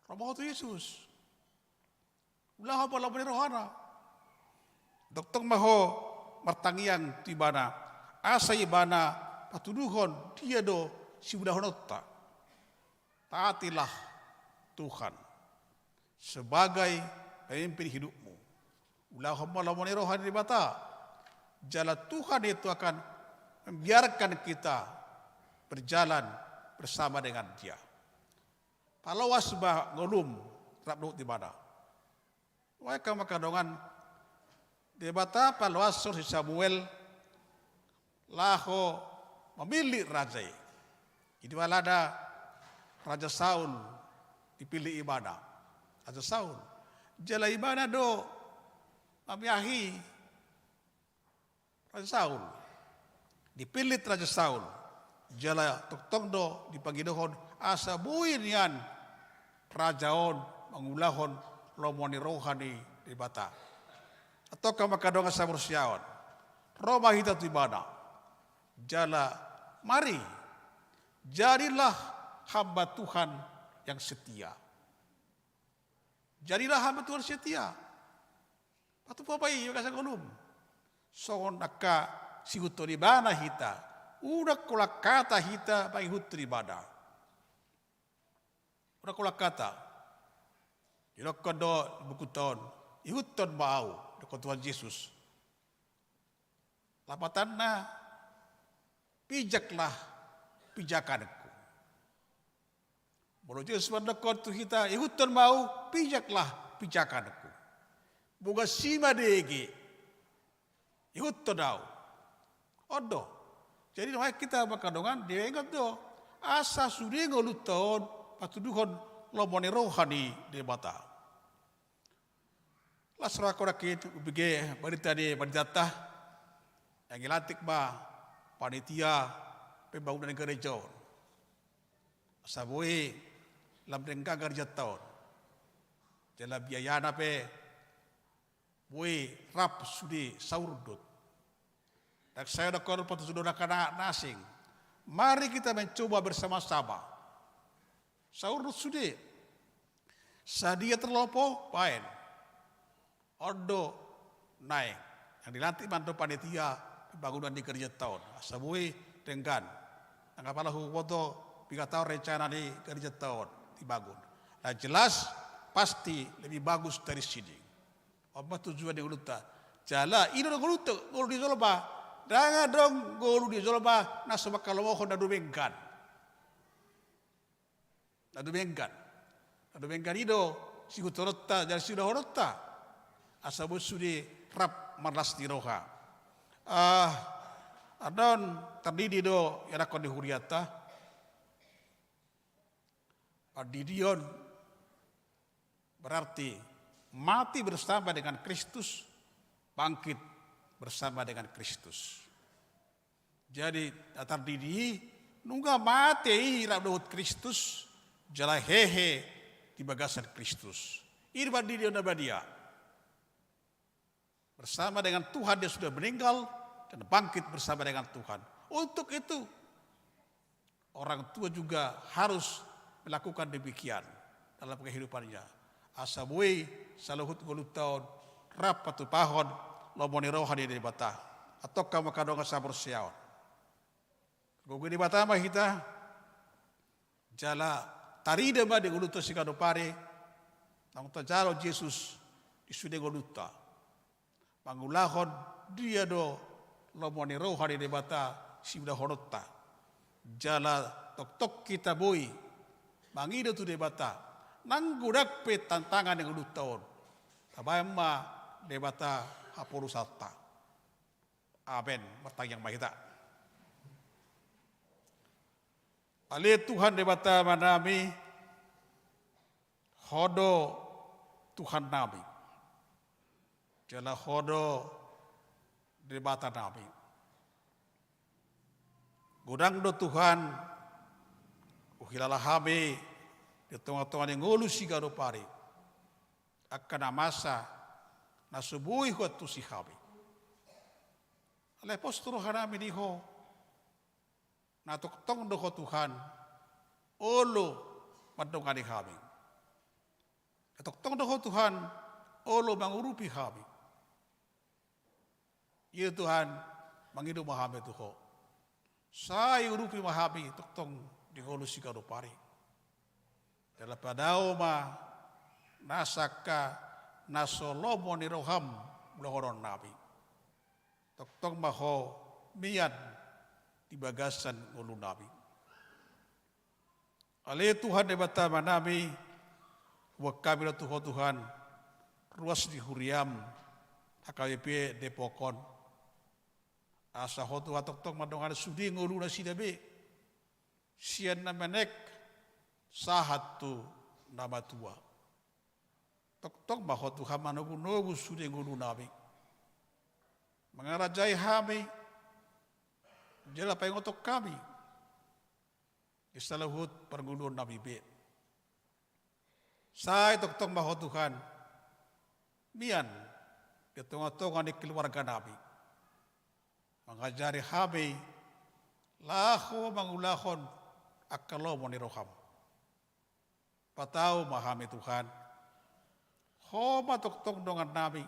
Ro ma ho tu Jesus. Ulahon ma lomo ni rohana. Tongtong ma ho martangiang tu Ibana, asa Ibana patuduhon dia do siulahononta. Taatilah Tuhan sebagai pemimpin hidupmu. Ulahon ma lomo ni roha ni Debata. Jala Tuhan itu akan membiarkan kita berjalan bersama dengan Dia. Paloas ma ngolum rap dohot Ibana. Baen angka dongan, Debata paloashon si Samuel laho mamillit raja i. Jadi alana Raja Saul dipillit Ibana. Raja Saul. Jala Ibana do mamiahi Raja Saul. Dipillit Raja Saul. Jala tongtong do dipangidohon asa boi nian raja on mangulahon lomo ni roha ni Debata. Antong angka dongan sahaporseaon, ro ma hita tu Ibana. Jala mari, jadilah hamba Tuhan yang setia. Jadilah hamba Tuhan setia. Patupa ma i di bagasan ngolum. Songon angka siihuthon Ibana hita. Unang holan hata hita mangihuthon Ibana. Unang holan hata. Didokkon do di buku on, ihuthon ma Ahu, didokkon Tuhan Jesus. Lapatanna, pijaklah pijakanku. Molo Jesus mandokkon tu hita, ihuthon ma Ahu, pijaklah pijakanku. Boga si madege, ihuthon Ahu. On do. Jadi nuaeng hita angka dongan, diingot do asa sude ngolunta on patuduhon lomo ni roha ni Debata. Las rohangku nangkin umbege barita ni panditanta. Yang dilantik ma panitia pembangunan gereja on. Asa boi lam denggan gerejanta on. Jala biayana pe boi rap sude saurdot. Ndang sai dokkon patuduhon angka na asing. Mari kita mencoba bersama-sama. Saurdot sude. Sadia tarlopo baen. On do naeng. Yang dilantik ma do panitia pembangunan di gerejanta on. Asa boi denggan. Ndang apala huboto piga taon rencana ni gerejanta on dibangun. Yang jelas pasti lebih bagus dari sini. On ma tujuan ni ngolunta. Jala i do ngolunta, ngolu ni jolma. Ndang adong ngolu ni jolma na so mangkalomohon na dumenggan. Na dumenggan. Na dumenggan i do siihuthononta jala siulahononta. Asa boi sude rap marlas ni roha. Ah, adong tardidi do ianakhon ni hurianta. Pardidion berarti mati bersama dengan Kristus, bangkit bersama dengan Kristus. Jadi na tardidi i nunga mate i rap dohot Kristus, jala hehe di bagasan Kristus. I do pardidion na badia. Bersama dengan Tuhan dia sudah meninggal dan bangkit bersama dengan Tuhan. Untuk itu, orang tua juga harus melakukan demikian dalam kehidupannya. Asa boi saluhut ngolunta on rap patupahon lomo ni roha ni Debata. Antong angka dongan sahaporseaon. Gogo ni Debata ma hita, jala tarida ma di ngolunta siganup ari, naung tajalo Jesus di sude ngolunta. Mangulahon dia do lomo ni roha ni Debata siulahononta. Jala tongtong hita boi mangido tu Debata, nang godang pe tantangan ni ngolunta on. Tabaen ma Debata hapolusanta. Amen. Martangiang ma hita. Ale Tuhan Debata Amanami, Ho do Tuhannami. Jala Ho do Debata nami. Godang do Tuhan, huhilala hami di tonga-tonga ni ngolu siganup ari, angka na masa na so boi huantusi hami. Alai pos tu roha nami di Ho, na tongtong do Ho Tuhan olo mandongani hami. Na tongtong do Ho Tuhan olo mangurupi hami. Ia Tuhan, mangido ma hami tu Ho, sai urupi ma hami tongtong di ngolu siganup ari. Jala padao ma nasa angka na so lomo ni roham ulahonon nami. Tongtong ma Ho mian di bagasan ngolu nami. Ale Tuhan Debata Ama nami, huboan hami do tu Ho Tuhan ruas ni huriam, H K B P Depok on. Asa Ho Tuhan tongtong mandongani sude ngolu nasida be, sian na menek sahat tu na matua. Tongtong ma Ho Tuhan manogu-nogu sude ngolu nami, mangarajai hami, jala paingothon hami di saluhut parngoluon nami be. Sai tongtong ma Ho Tuhan mian di tonga-tonga ni keluarga nami, mangajari hami laho mangulahon angka lomo ni roham. Patau ma hami Tuhan, Ho ma tongtong dongan nami,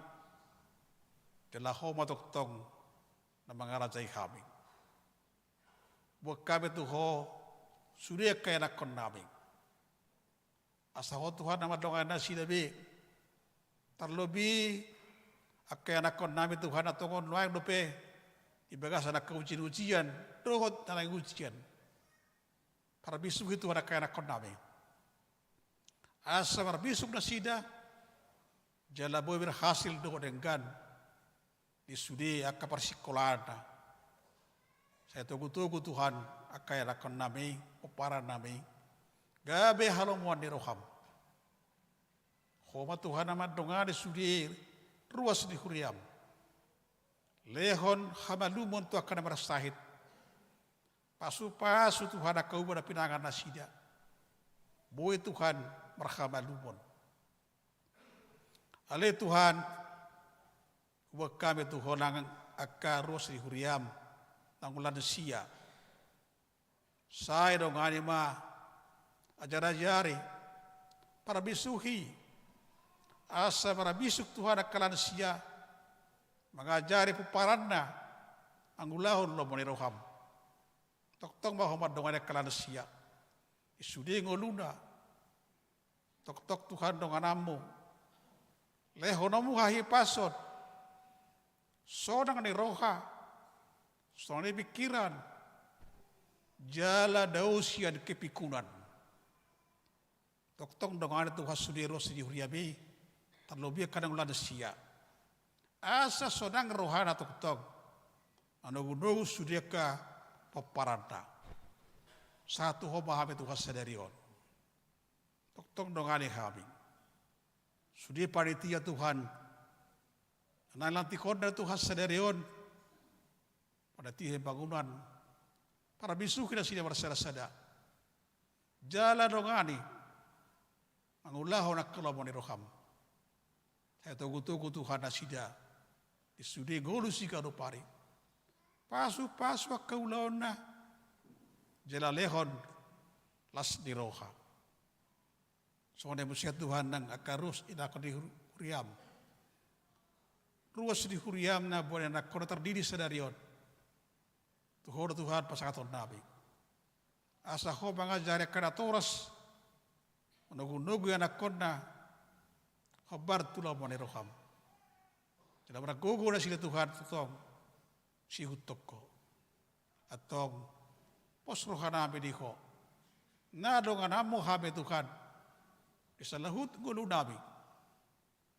jala Ho ma tongtong na mangarajai hami. Boan hami tu Ho sude angka ianakhon nami, asa Ho Tuhan na mandongani nasida be. Tarlobi angka ianakhon nami Tuhan na tongon nuaeng dope di bagasan angka ujian-ujian dohot na naeng ujian. Parbisuhi Tuhan angka ianakhon nami, asa marbisuk nasida jala boi berhasil dohot denggan di sude angka parsingkolaanna. Sai togu-togu Tuhan angka ianakhon nami, pomparan nami, gabe halomoan ni roham. Ho ma Tuhan na mandongani sude ruas ni huriam. Lehon hamalumon tu angka na marsahit. Pasu-pasu Tuhan angka uba na pinangan nasida. Boi Tuhan marhamalumon. Ale Tuhan, huboan hami tu Ho nang angka ruas ni huriam na lansia. Sai dongani ma, ajari-ajari, parbisuhi, asa marbisuk Tuhan angka lansia, mangajari pomparanna mangulahon lomo ni roham. Tongtong ma Ho mandongani angka lansia di sude ngoluna. Tongtong Tuhan dongananmu, lehononmu hahipason, sonang ni roha, sonang ni pingkiran, jala dao sian kepikunan. Tongtong dongani Tuhan sude ruas ni huriam i, tarlobi angka na ulaon sia, asa sonang rohana tongtong manogu-nogu sude angka pomparanna. Sahat tu Ho ma hami Tuhan sadari on. Tongtong dongani hami. Sude panitia Tuhan, na nilantikhon Tuhan sadari on, panitia pembangunan, parbisuhi nasida marsada-sada. Jala dongani mangulahon angka lomo ni roham. Sai togu-togu Tuhan nasida di sude ngolu siganup ari. Pasu-pasu angka ulaonna, jala lehon las ni roha. Songon i muse Tuhan nang angka ruas ni ianakhon ni huriam. Ruas ni huriam na boan ni ianakhon na tardidi sadari on. Tu Ho do Tuhan pasahaton nami, asa Ho mangajari angka natoras, manogu-nogu ianakhonna hombar tu lomo ni roham. Jala margogo nasida Tuhan tu tong siihuthon Ho. Antong pos roha nami di Ho, na dongananmu hami Tuhan di saluhut ngolu nami.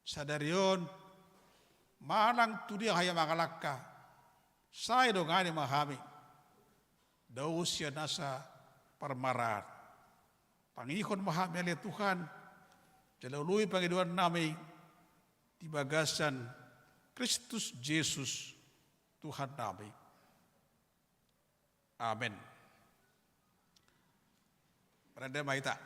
Sadari on manang tu dia hami mangalangka, sai dongani ma hami. Dao sian nasa parmaraan, tangihon ma hami ale Tuhan, jala oloi pangidoan nami di bagasan Kristus Jesus Tuhannami. Amen. Marende ma hita.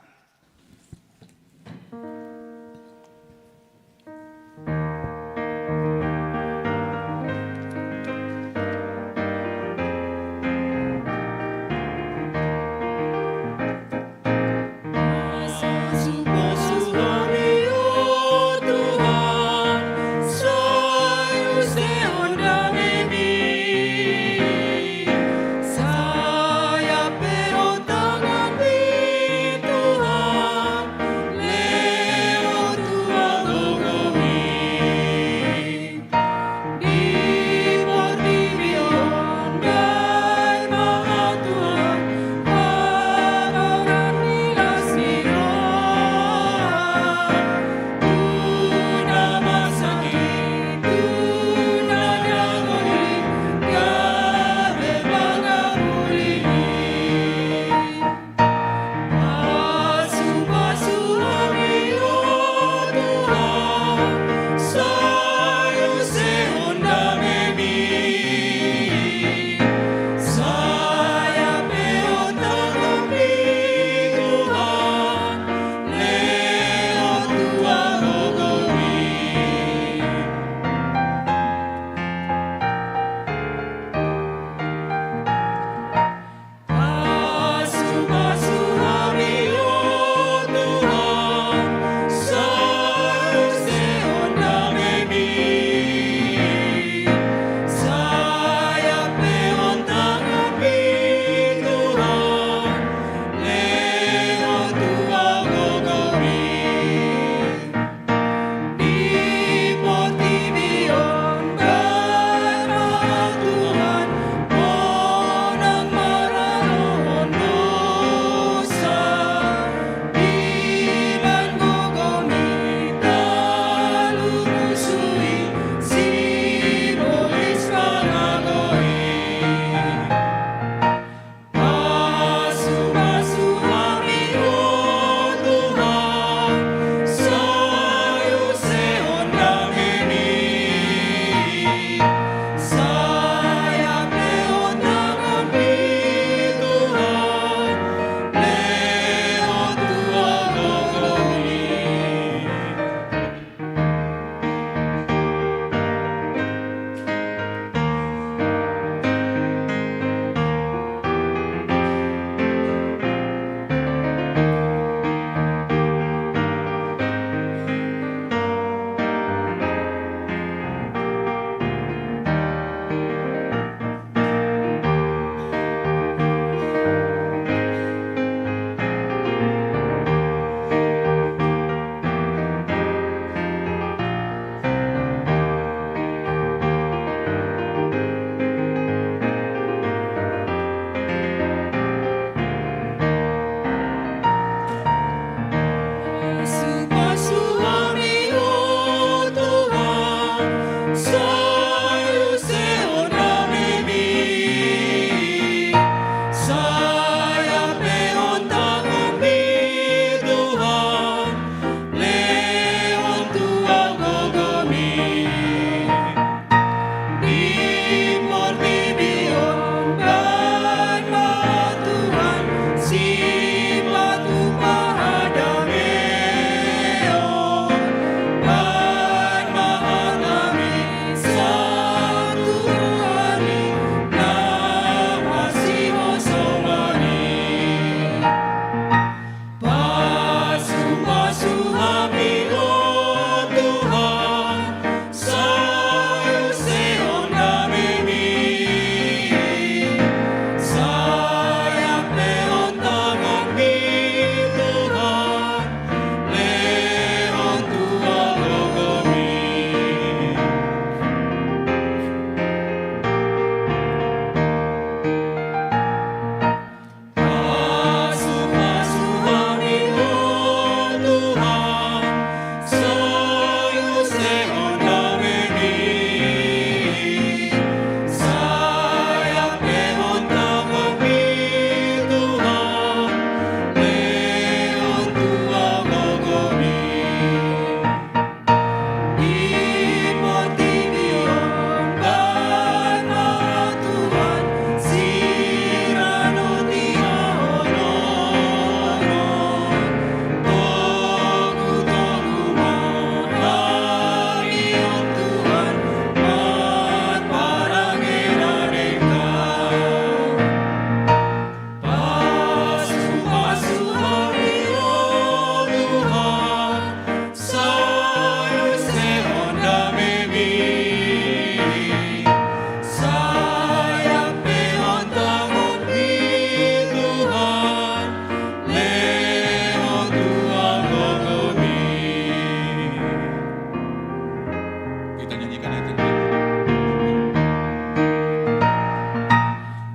Kita nyanyikan ayat yang kedua.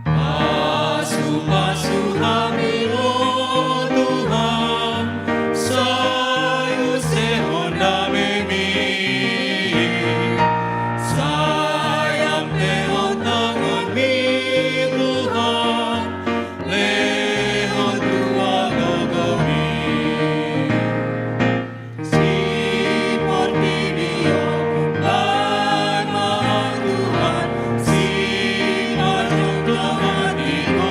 Pasu-pasu hami, o Tuhan, sai usehon damemi, sai ampe tanganmi, Tuhan, lehon tu gogomi. Si portibi on, dang ma, Tuhan, sipanjang dongan ni Ho,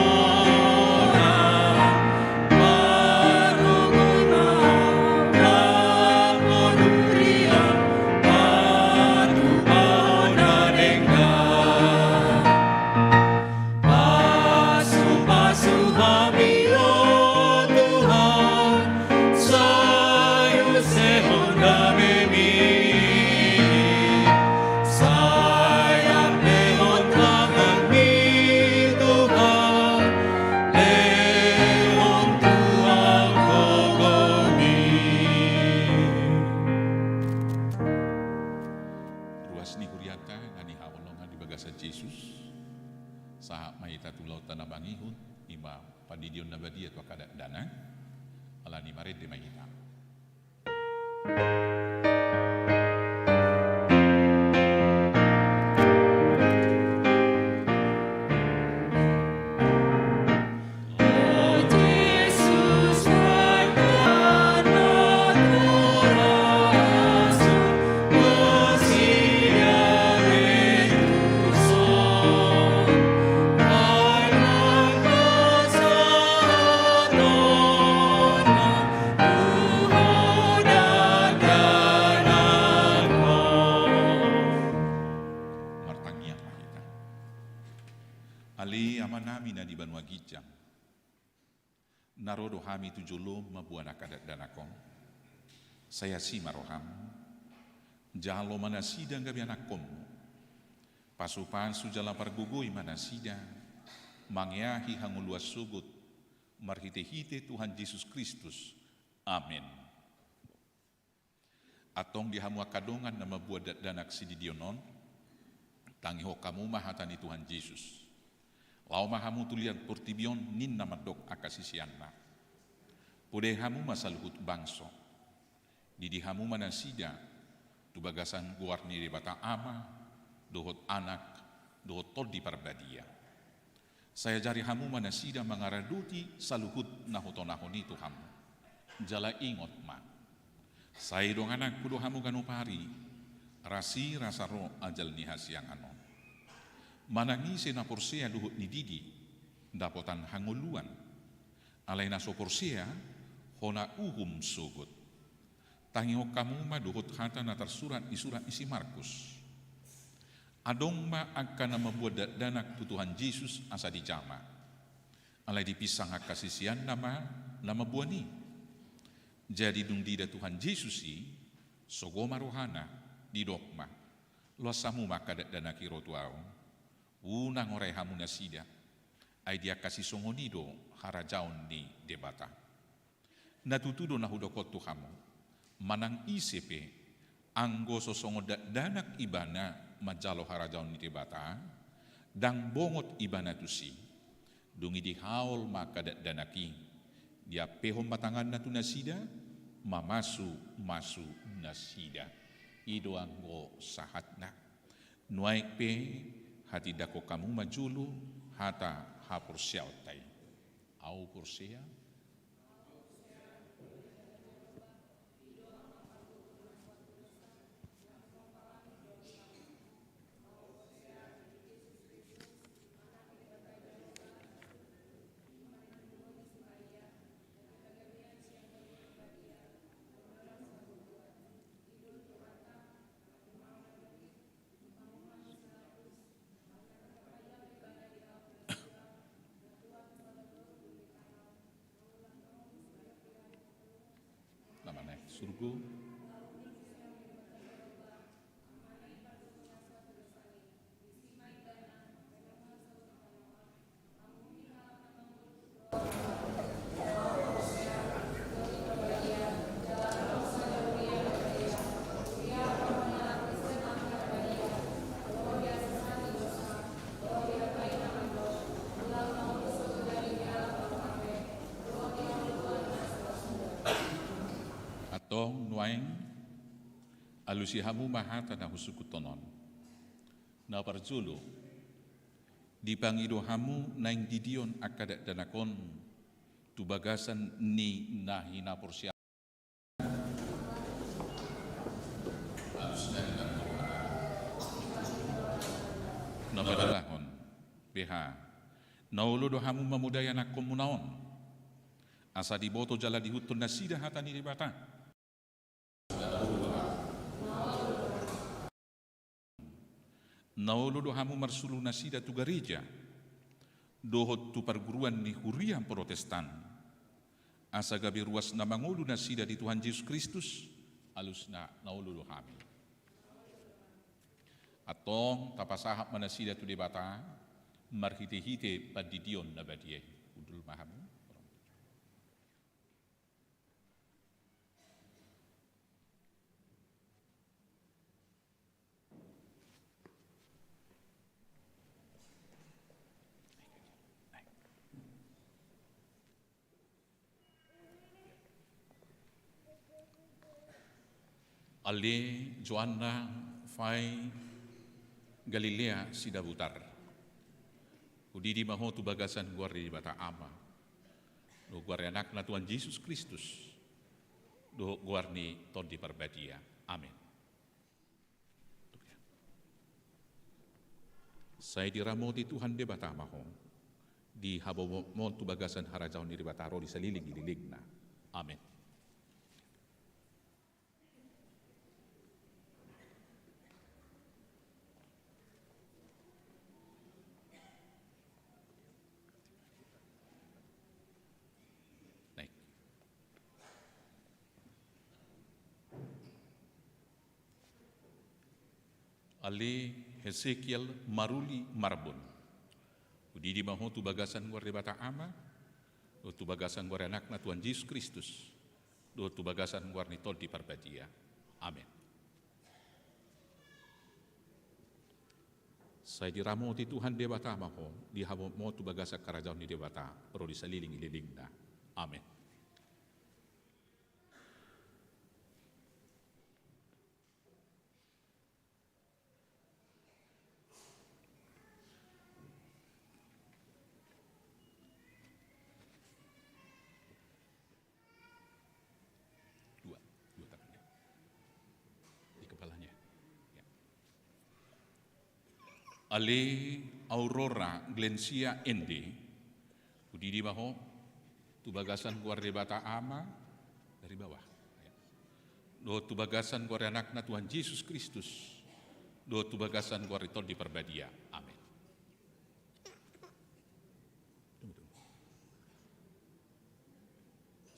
pargogoi ma hami, laho huriam, patupaon na denggan. Pasu-pasu hami, o Tuhan, sai usehon damemi, sai ampe tanganmi, Tuhan, lehon tu gogomi. Ruas ni hurianta na hinaholongan di bagasan Jesus. Sahat ma hita tu ulaonta na mangihut, i ma pandidion na badia tu angka dakdanak, alani i marende ma hita. Martangiang ma hita. Ale Amanami na di banua ginjang, na ro do hami tu jolom mamboan angka dakdanak on. Sai asi ma roham. Jalo ma nasida gabe anakkonmu. Pasu-pasu jala pargogoi ma nasida mangeahi hangoluan sogot, marhite-hite Tuhan Jesus Kristus. Amen. Antong di hamu angka dongan na mamboan dakdanak sididion on, tangihon hamu ma hata ni Tuhan Jesus. Laho ma hamu tu liat portibi on, ninna mandok angka siseanna. Podai hamu ma saluhut bangso. Didi hamu ma nasida tu bagasan goar ni Debata Ama, dohot Anak, dohot Tondi Parbadia. Sai ajari hamu ma nasida mangaradoti saluhut na hutonahon i tu hamu. Jala ingot ma, sai dongananku do hamu ganup ari, rasirasa ro ajal ni hasiangan on. Manang ise na porsea dohot nididi, dapotan hangoluan. Alai na so porsea, hona uhum sogot. Tangihon hamu ma dohot hata na tarsurat di surat ni si Markus. Adong ma angka na mamboan dakdanak tu Tuhan Jesus asa dijama. Alai dipinsang angka siseanna ma na mamboan i. Jadi dung diida Tuhan Jesus i, sogo ma rohana, didok ma, loas hamu ma angka dakdanak i ro tu ahu. Unang orai hamu nasida. Ai di angka sisongon i do harajaon ni Debata. Na tutu do na hudok on tu hamu, manang ise pe, anggo so songon dakdanak ibana manjalo harajaon ni Debata, ndang bongot ibana tusi. Dung i dihaol ma angka dakdanak i, diampehon ma tanganna tu nasida, mamasumasu nasida. I do anggo sahatna. Nuaeng pe, hatindangkon hamu ma jolo hata haporseaonta i. Ahu porsea. Na manaek surgo. Nuaeng, alusi hamu ma hata na husungkunhon on. Na parjolo, dipangido hamu naeng didion angka dakdanak on tu bagasan ni na hinaporseaon. Na padalahon, beha, na olo do hamu mamodai anakkonmuna on, asa diboto jala diihuthon nasida hata ni Debata. Na olo do hamu marsuru nasida tu gareja dohot tu parguruan ni huria Protestan, asa gabe ruas na mangolu nasida di Tuhan Jesus Kristus, alusna na olo do hami. Antong tapasahat ma nasida tu Debata marhitehite pandidion na badia i. Hundul ma hamu. Ale Joanna, Fai, Galilea Sidabutar. Hudidi ma ho tu bagasan goar ni Debata Ama, dohot goar ni Anakna Tuhan Jesus Kristus, dohot goar ni Tondi Parbadia. Amen. Sai diramoti Tuhan Debata ma ho, dihabotbot tu bagasan harajaon ni Debata ro di saleleng ni lelengna. Amen. Naik. Ale Hesekiel Maruli Marbun. Hudidi ma ho tu bagasan goar Debata Ama, dohot tu bagasan goar Anakna Tuhan Jesus Kristus, dohot tu bagasan goar ni Tondi Parbadia. Amen. Sai diramoti Tuhan Debata ma ho, dihabotbot tu bagasan harajaon ni Debata ro di saleleng ni lelengna. Amen. Dua, dua tangannya. Di kepalanya. Ya. Ale Aurora Glensia Ende, hudidi ma ho, tu bagasan goar Debata Ama, dari bawah. Ya. Dohot tu bagasan goar Anakna Tuhan Jesus Kristus, dohot tu bagasan goar ni Tondi Parbadia. Amen.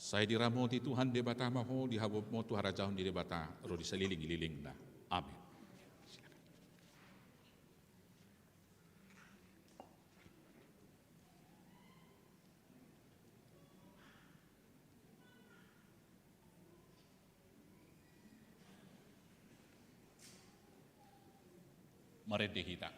Sai diramoti Tuhan Debata ma ho, dihabotbot tu harajaon ni Debata ro di saleleng ni lelengna. Amen. Marende hita.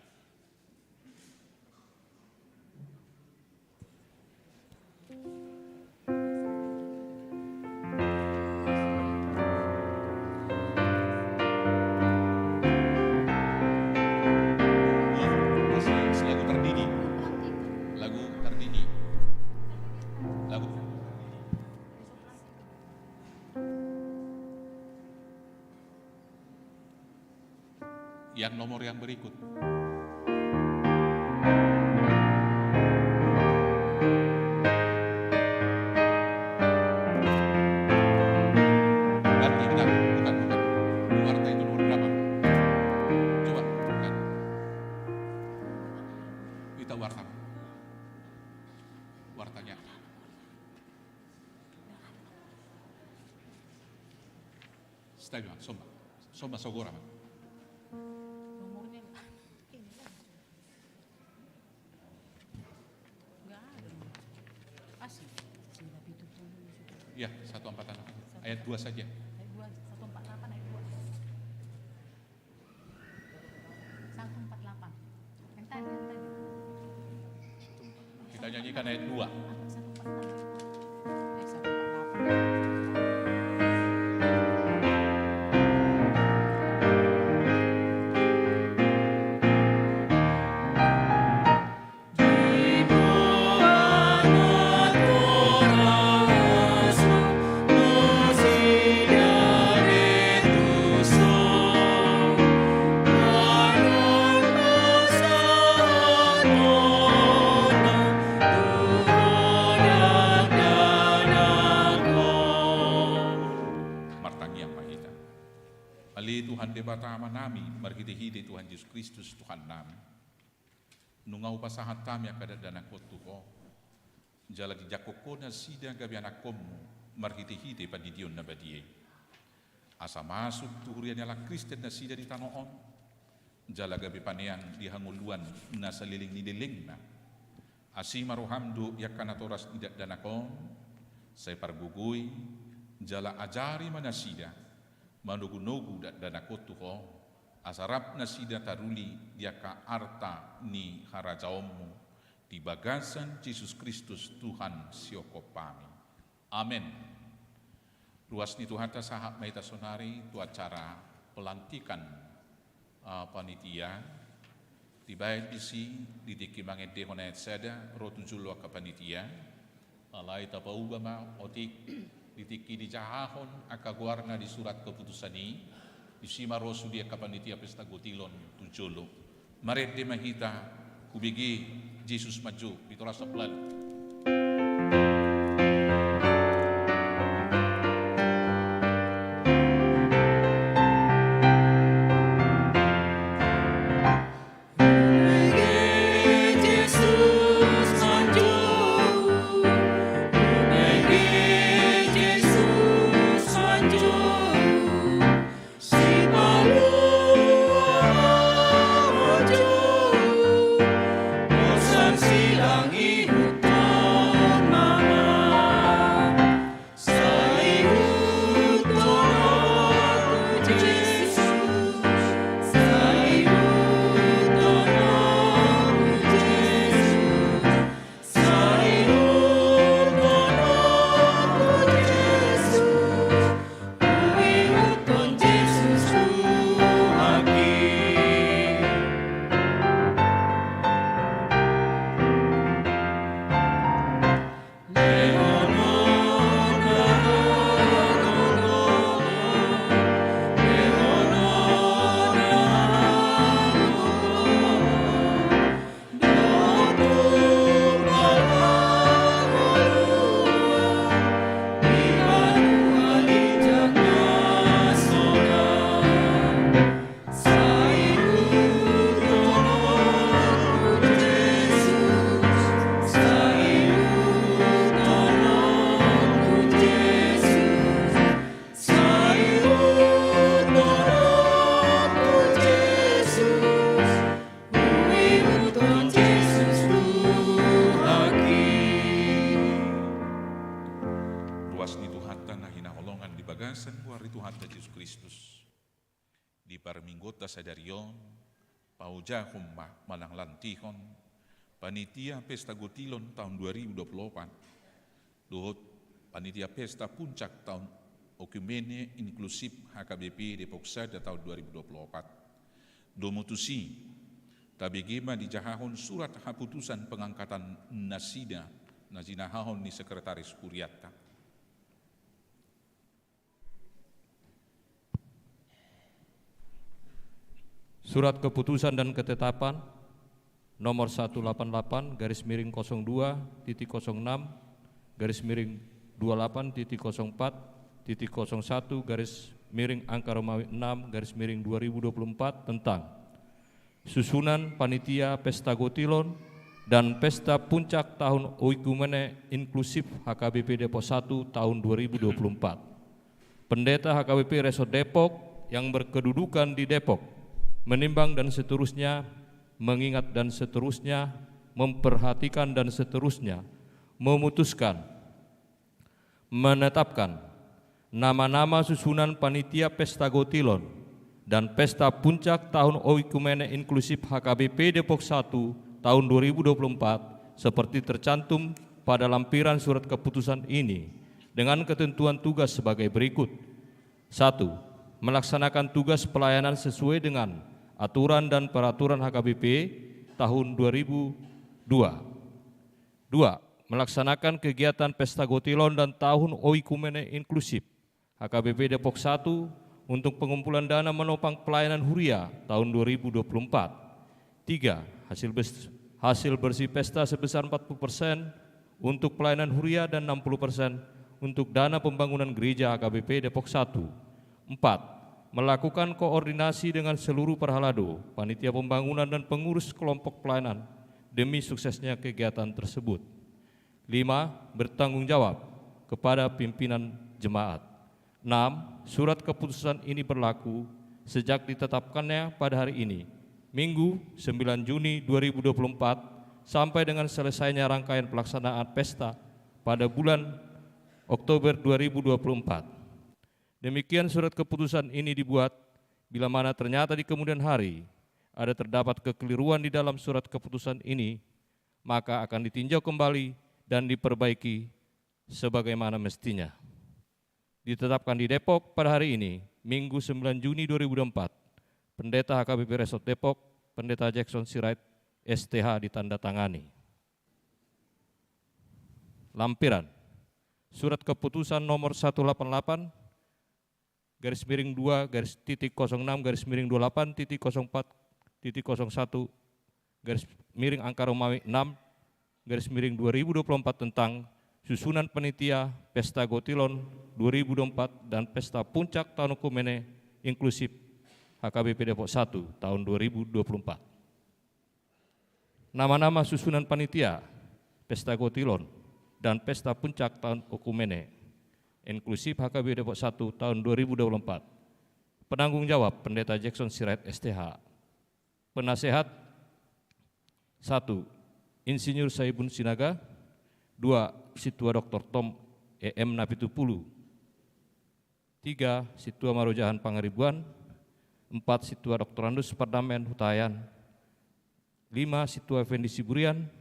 Lagu Tardidi. Lagu Tardidi. Lagu. Yang nomor yang berikut. Ganti, ganti. Bukan, bukan. Warta itu nomor berapa? Coba, bukan. Minta warta. Wartanya. Style, Bang, somba. Somba sogora, Bang. Nomornya nggak ada. Asli. Iya, satu empat delapan. Ayat dua saja. Ayat dua, satu empat delapan ayat dua. Satu empat delapan. Yang tadi, yang tadi. Kita nyanyikan ayat dua. Satu empat delapan. Eh, satu empat delapan. Tuhan Jesus Kristus, Tuhannami, nunga hupasahat hami angka dakdanak on tu Ho, jala dijangkon Ho nasida gabe anakkonmu marhitehite Pandidion Na Badia i. Asa masuk tu huria ni halak Kristen nasida di tano on, jala gabe panean di hangoluan na saleleng ni lelengna. Asi ma roham dohot angka natoras ni dakdanak on, sai pargogoi, jala ajari ma nasida manogunogu dakdanak on tu Ho, asa rap nasida taruli di angka arta ni harajaonmu, di bagasan Jesus Kristus Tuhan sihophopmi. Amen. Ruas ni Tuhanta, sahat ma hita saonari tu acara pelantikan, ah, panitia. Dibaen disi di tingki mangendehon ayat sada ro tu jolo angka panitia. Alai tapauba ma otik, di tingki dijahahon angka goarna di surat keputusan i, disi ma ro sude angka panitia pesta gotilon tu jolo. Marende ma hita, hubege Jesus manjou, pintor asa pelalu. Ruas ni Tuhanta na hinaholongan di bagasan goar ni Tuhanta Jesus Kristus. Di parmingguonta sadari on, paojahon ma manang lantihon panitia pesta gotilon taon dua ribu dua puluh opat dohot panitia pesta puncak taon oikumene inklusif H K B P Depok Sada taon dua ribu dua puluh opat. Domu tusi, tabege ma dijahahon surat haputusan pengangkatan nasida na jinahahon ni sekretaris hurianta. Surat keputusan dan ketetapan nomor satu lapan lapan garis miring kosong dua titik kosong enam garis miring dua lapan titik kosong empat titik kosong satu garis miring angka Romawi enam garis miring dua ribu dua puluh empat tentang susunan panitia pesta gotilon dan pesta puncak tahun oikumene inklusif H K B P Depok satu tahun dua ribu dua puluh empat. Pendeta H K B P Resort Depok yang berkedudukan di Depok, menimbang dan seterusnya, mengingat dan seterusnya, memperhatikan dan seterusnya, memutuskan, menetapkan nama-nama susunan panitia pesta gotilon dan pesta puncak tahun oikumene inklusif H K B P Depok satu tahun dua ribu dua puluh empat seperti tercantum pada lampiran surat keputusan ini dengan ketentuan tugas sebagai berikut. Satu, melaksanakan tugas pelayanan sesuai dengan aturan dan peraturan H K B P tahun dua ribu dua. Dua, melaksanakan kegiatan pesta gotilon dan tahun oikumene inklusif H K B P Depok satu untuk pengumpulan dana menopang pelayanan huria tahun dua ribu dua puluh empat. Tiga, hasil bes-, hasil bersih pesta sebesar empat puluh persen untuk pelayanan huria dan enam puluh persen untuk dana pembangunan gereja H K B P Depok satu. Empat, Melakukan koordinasi dengan seluruh parhalado, panitia pembangunan dan pengurus kelompok pelayanan demi suksesnya kegiatan tersebut. Lima, bertanggung jawab kepada pimpinan jemaat. Enam, surat keputusan ini berlaku sejak ditetapkannya pada hari ini, Minggu, sembilan Juni dua ribu dua puluh empat, sampai dengan selesainya rangkaian pelaksanaan pesta pada bulan Oktober dua ribu dua puluh empat. Demikian surat keputusan ini dibuat, bila mana ternyata di kemudian hari ada terdapat kekeliruan di dalam surat keputusan ini, maka akan ditinjau kembali dan diperbaiki sebagaimana mestinya. Ditetapkan di Depok pada hari ini, Minggu, sembilan Juni dua ribu dua puluh empat, Pendeta H K B P Resort Depok, Pendeta Jackson Sirait, S T H, ditandatangani. Lampiran. Surat keputusan nomor satu delapan delapan garis miring dua garis titik kosong enam garis miring dua delapan titik kosong empat titik kosong satu garis miring angka Romawi enam garis miring dua ribu dua puluh empat tentang susunan panitia Pesta Gotilon dua ribu dua puluh empat dan Pesta Puncak Tahun Oikumene Inklusif H K B P Depok satu tahun dua ribu dua puluh empat. Nama-nama susunan panitia Pesta Gotilon dan Pesta Puncak Tahun Oikumene Inklusif H K B P Depok satu tahun dua ribu dua puluh empat. Penanggung jawab, Pendeta Jackson Sirait, S T H. Penasehat, satu, Insinyur Saibun Sinaga. Dua, Sintua Doktor Tom E M Napitupulu. Tiga, Sintua Marojahan Pangaribuan. Empat, Sintua Doktorandus Pardamaian Hutahean. Lima, Sintua Effendi Siburian.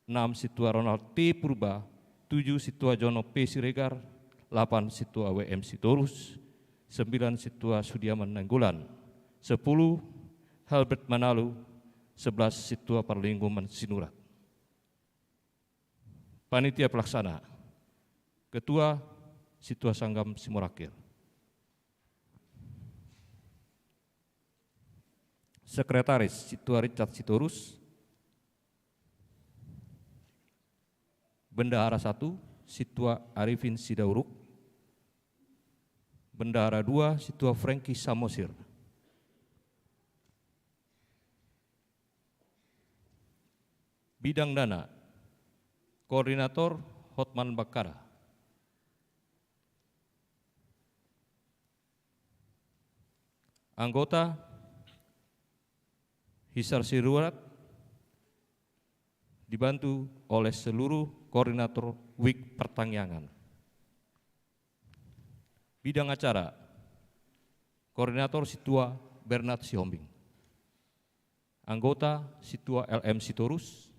Enam, Sintua Ronald T Purba. Tujuh, Sintua Jono P Siregar. Delapan, Sintua W M Sitorus. Sembilan, Sintua Sudiaman Nainggolan. Sepuluh, Halbert Manalu. Sebelas, Sintua Parlinggoman Sinurat. Panitia pelaksana. Ketua, Sintua Sanggam Simorangkir. Sekretaris, Sintua Richard Sitorus. Bendahara satu, Sintua Arifin Sidauruk. Bendahara dua, Sintua Franky Samosir. Bidang dana, Koordinator Hotman Bakkara. Anggota Hisar Sinurat dibantu oleh seluruh koordinator Wik Partangiangan. Bidang acara, Koordinator Sintua Bernard Sihombing. Anggota, Sintua L M Sitorus.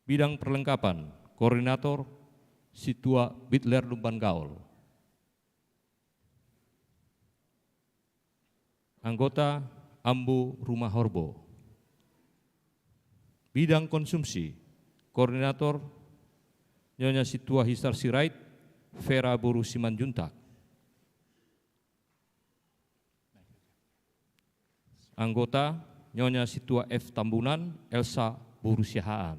Bidang perlengkapan, Koordinator, Sintua Bitler Lumban Gaol. Anggota, Ambo Rumah Horbo. Bidang konsumsi, Koordinator, Nyonya Sintua Hisar Sirait, Vera boru Simanjuntak. Anggota, Nyonya Sintua F Tambunan, Elsa boru Siahaan.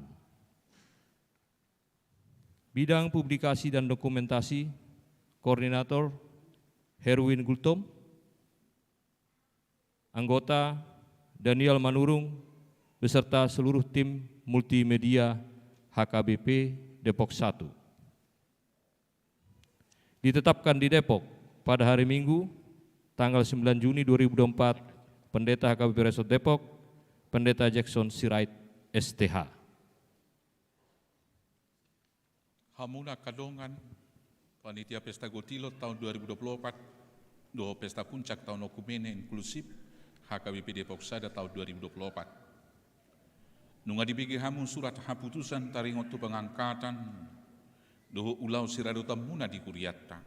Bidang publikasi dan dokumentasi, Koordinator, Herwin Gultom. Anggota, Daniel Manurung, beserta seluruh tim multimedia H K B P Depok satu. Ditetapkan di Depok pada hari Minggu, tanggal sembilan Juni dua ribu dua puluh empat, Pendeta H K B P Resort Depok, Pendeta Jackson Sirait, S T H. Hamuna angka dongan, panitia Pesta Gotilon tahun dua ribu dua puluh opat, dohot Pesta Puncak Tahun Oikumene Inklusif, H K B P Depok Sada tahun dua ribu dua puluh opat. Nunga dibege hamu surat haputusan taringot tu pangangkatan dohot ulaon siradotanmuna di kurianta.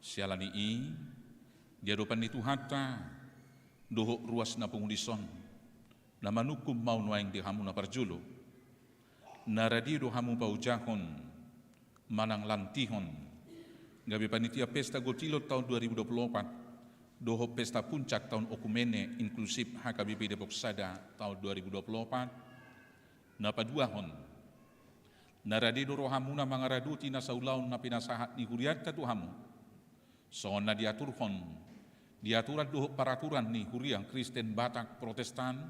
Siala ni i, di adopan ni Tuhanta dohot ruas na pungu dison, na manungkun ma nuaeng di hamu na parjolo. Na rade do hamu paojahon manang lantihon gabe panitia Pesta Gotilon tahun dua ribu dua puluh opat dohot Pesta Puncak Tahun Oikumene Inklusif H K B P Depok Sada tahun dua ribu dua puluh opat. Na paduahon, na rade do rohamuna mangaradoti nasa ulaon na pinasahat ni hurianta tu hamu. Songon na diaturhon di aturan dohot paraturan ni Huria Kristen Batak Protestan,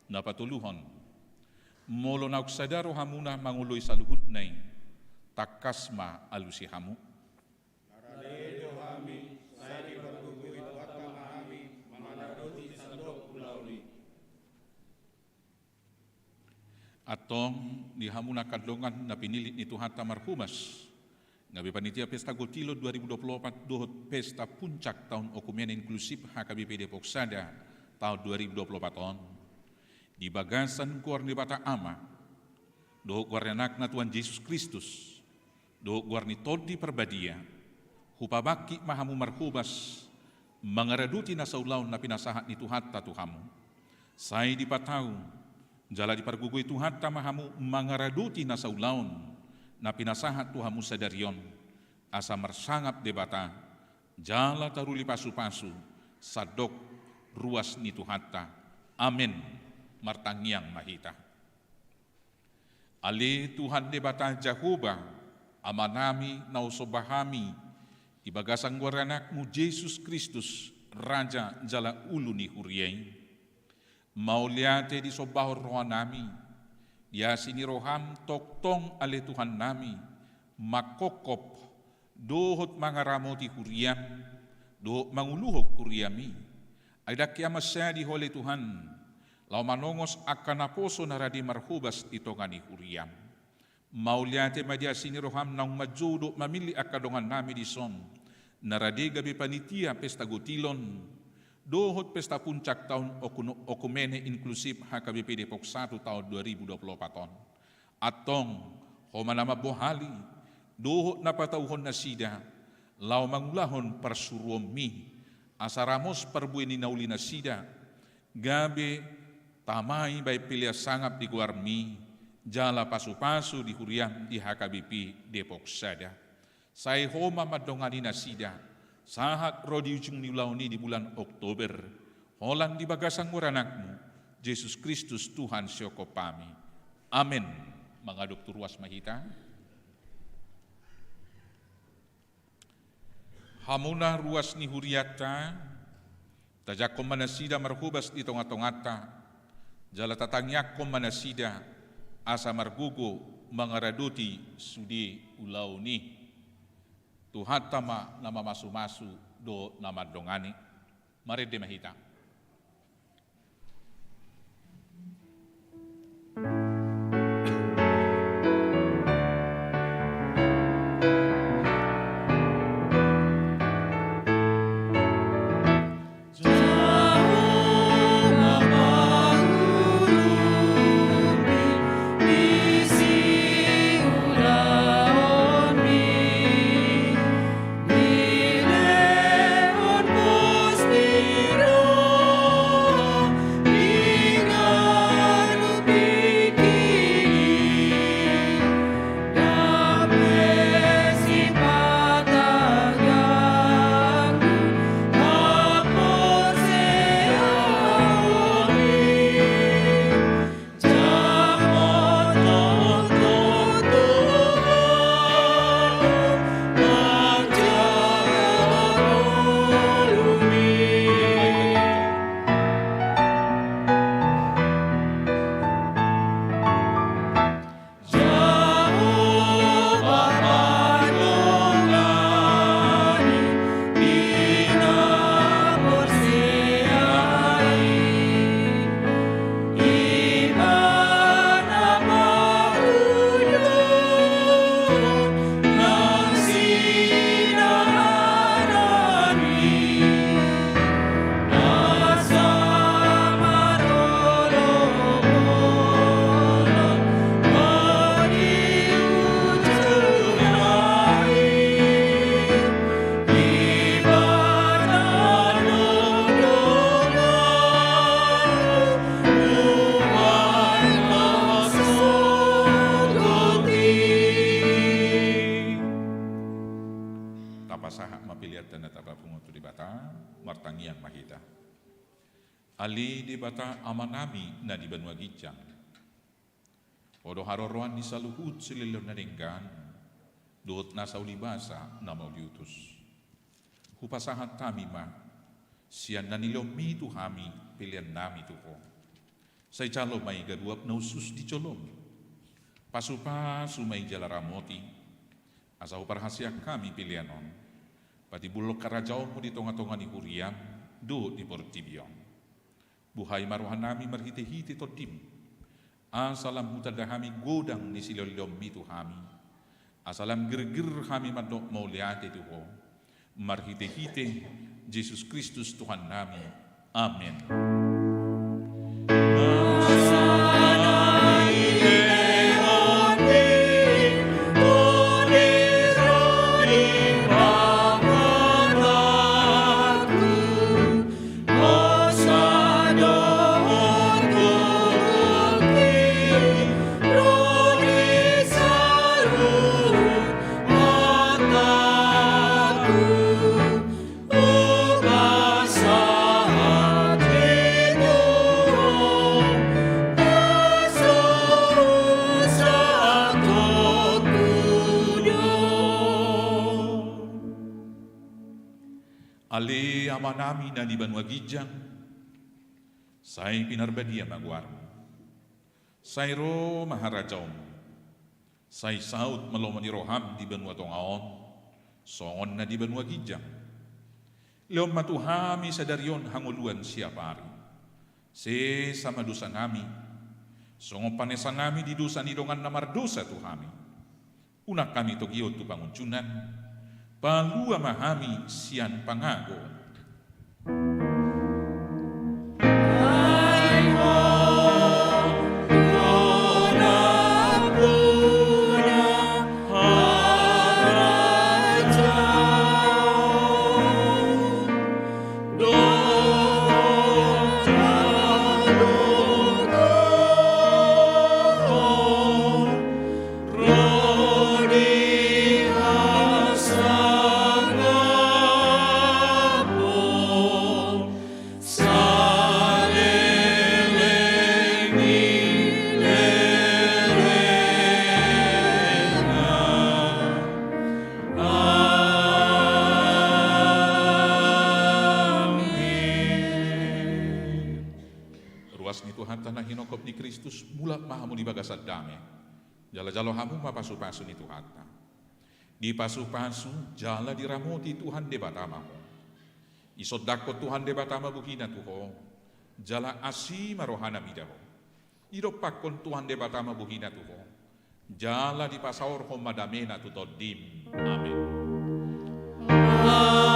na patoluhon. Molo naung sada rohamuna mangoloi saluhutna i, tangkas ma alusi hamu. Rade do hami, sai dipargogoi Tuhanta ma hami, mangaradoti sandok ulaon i. Antong, di hamu angka dongan na pinillit ni Tuhanta Marhobas, gabe panitia Pesta Gotilon dua ribu dua puluh opat dohot Pesta Puncak Taon Okumene Inklusif H K B P Depok Sada taon dua ribu dua puluh opat on, di bagasan goar ni Debata Ama, dohot goar ni Anakna Tuhan Jesus Kristus, dohot goar ni Tondi Parbadia, hupabangkit ma hamu marhobas, mangaradoti nasa ulaon na pinasahat ni Tuhanta tu hamu. Sai dipatau jala dipargogoi Tuhanta ma hamu mangaradoti nasa ulaon na pinasahat tu hamu sadari on, asa marsangap Debata jala taruli pasupasu sandok ruas ni Tuhanta. Amen. Martangiang ma hita. Ale Tuhan Debata Jahowa, Amanami na husomba hami di bagasan goar ni Anakmu Jesus Kristus, Raja jala Ulu ni Huria i. Mauliate disombahon rohanami, di asi ni roham tongtong ale Tuhannami, mangkophop dohot mangaramoti huriam, dohot manguluhon huriam i. Ai ndang hea mansadi Ho ale Tuhan, laho manongos angka naposo na rade marhobas di tonga ni huriam. Mauliate ma di asi ni roham naung manjou dohot mamillit angka dongannami dison, na rade gabe panitia Pesta Gotilon dohot Pesta Puncak Taon Okun-, Okumene Inklusif H K B P Depok Satu taon dua ribu dua puluh opat on. Antong, Ho ma na mambohali dohot na patauhon nasida, laho mangulahon parsuruonmi, asa ramos parbue ni na uli nasida, gabe tama i baen pelean sangap di goarmi, jala pasupasu di huriam di H K B P Depok Sada. Sai Ho ma mandongani nasida, sahat ro di ujung ni ulaon i di bulan Oktober, holan di bagasan goar ni Anakmu, Jesus Kristus Tuhan siongkop hami. Amen. Mangadop tu ruas ma hita. Hamuna ruas ni hurianta, tajangkon ma nasida marhobas di tongatonganta, jala tatangiangkon ma nasida asa margogo mangaradoti sude ulaon i. Tuhanta ma na mamasumasu dohot na mandongani. Marende ma hita. Tapasahat ma peleanta na tapapungu tu Debata, martangiang ma hita. Ale Debata Amanami na di banua ginjang, Ho do haroroan ni saluhut silehon na denggan, dohot nasa uli basa na mauliutus. Hupasahat hami ma sian na nilehonmi tu hami pelean nami tu Ho. Sai jalo ma i gabe uap na hushus di jolomi. Pasupasu ma i jala ramoti, asa huparhaseang hami pelean on patimbulhon harajaonmu di tongatonga ni huriam dohot di portibi on. Buhai ma rohanami marhitehite Tondim, asa lam hutanda hami godang ni silehonlehonmi tu hami, asa lam girgir hami mandok mauliate tu Ho, marhitehite Jesus Kristus Tuhannami. Amen. Ale Amanami na di banua ginjang, sai pinarbadia ma goarmu. Sai ro ma harajaonmu. Sai saut ma lomo ni roham di banua tonga on, songon na di banua ginjang. Lehon ma tu hami sadari on hangoluan siapari. Sesa ma dosanami, songon panesanami di dosa ni dongan na mardosa tu hami. Unang hami togihon tu pangunjunan, palua ma hami sian pangago. Ruas ni Tuhanta na hinongkop ni Kristus, mulak ma hamu di bagasan dame. Jala jalo hamu ma pasupasu ni Tuhanta. Dipasupasu jala diramoti Tuhan Debata ma ho. Isondangkon Tuhan Debata ma bohina tu ho, jala asi ma rohana mida ho. Didompakkon Tuhan Debata ma bohina tu ho, jala dipasaorhon ma damena tu tondim. Amen.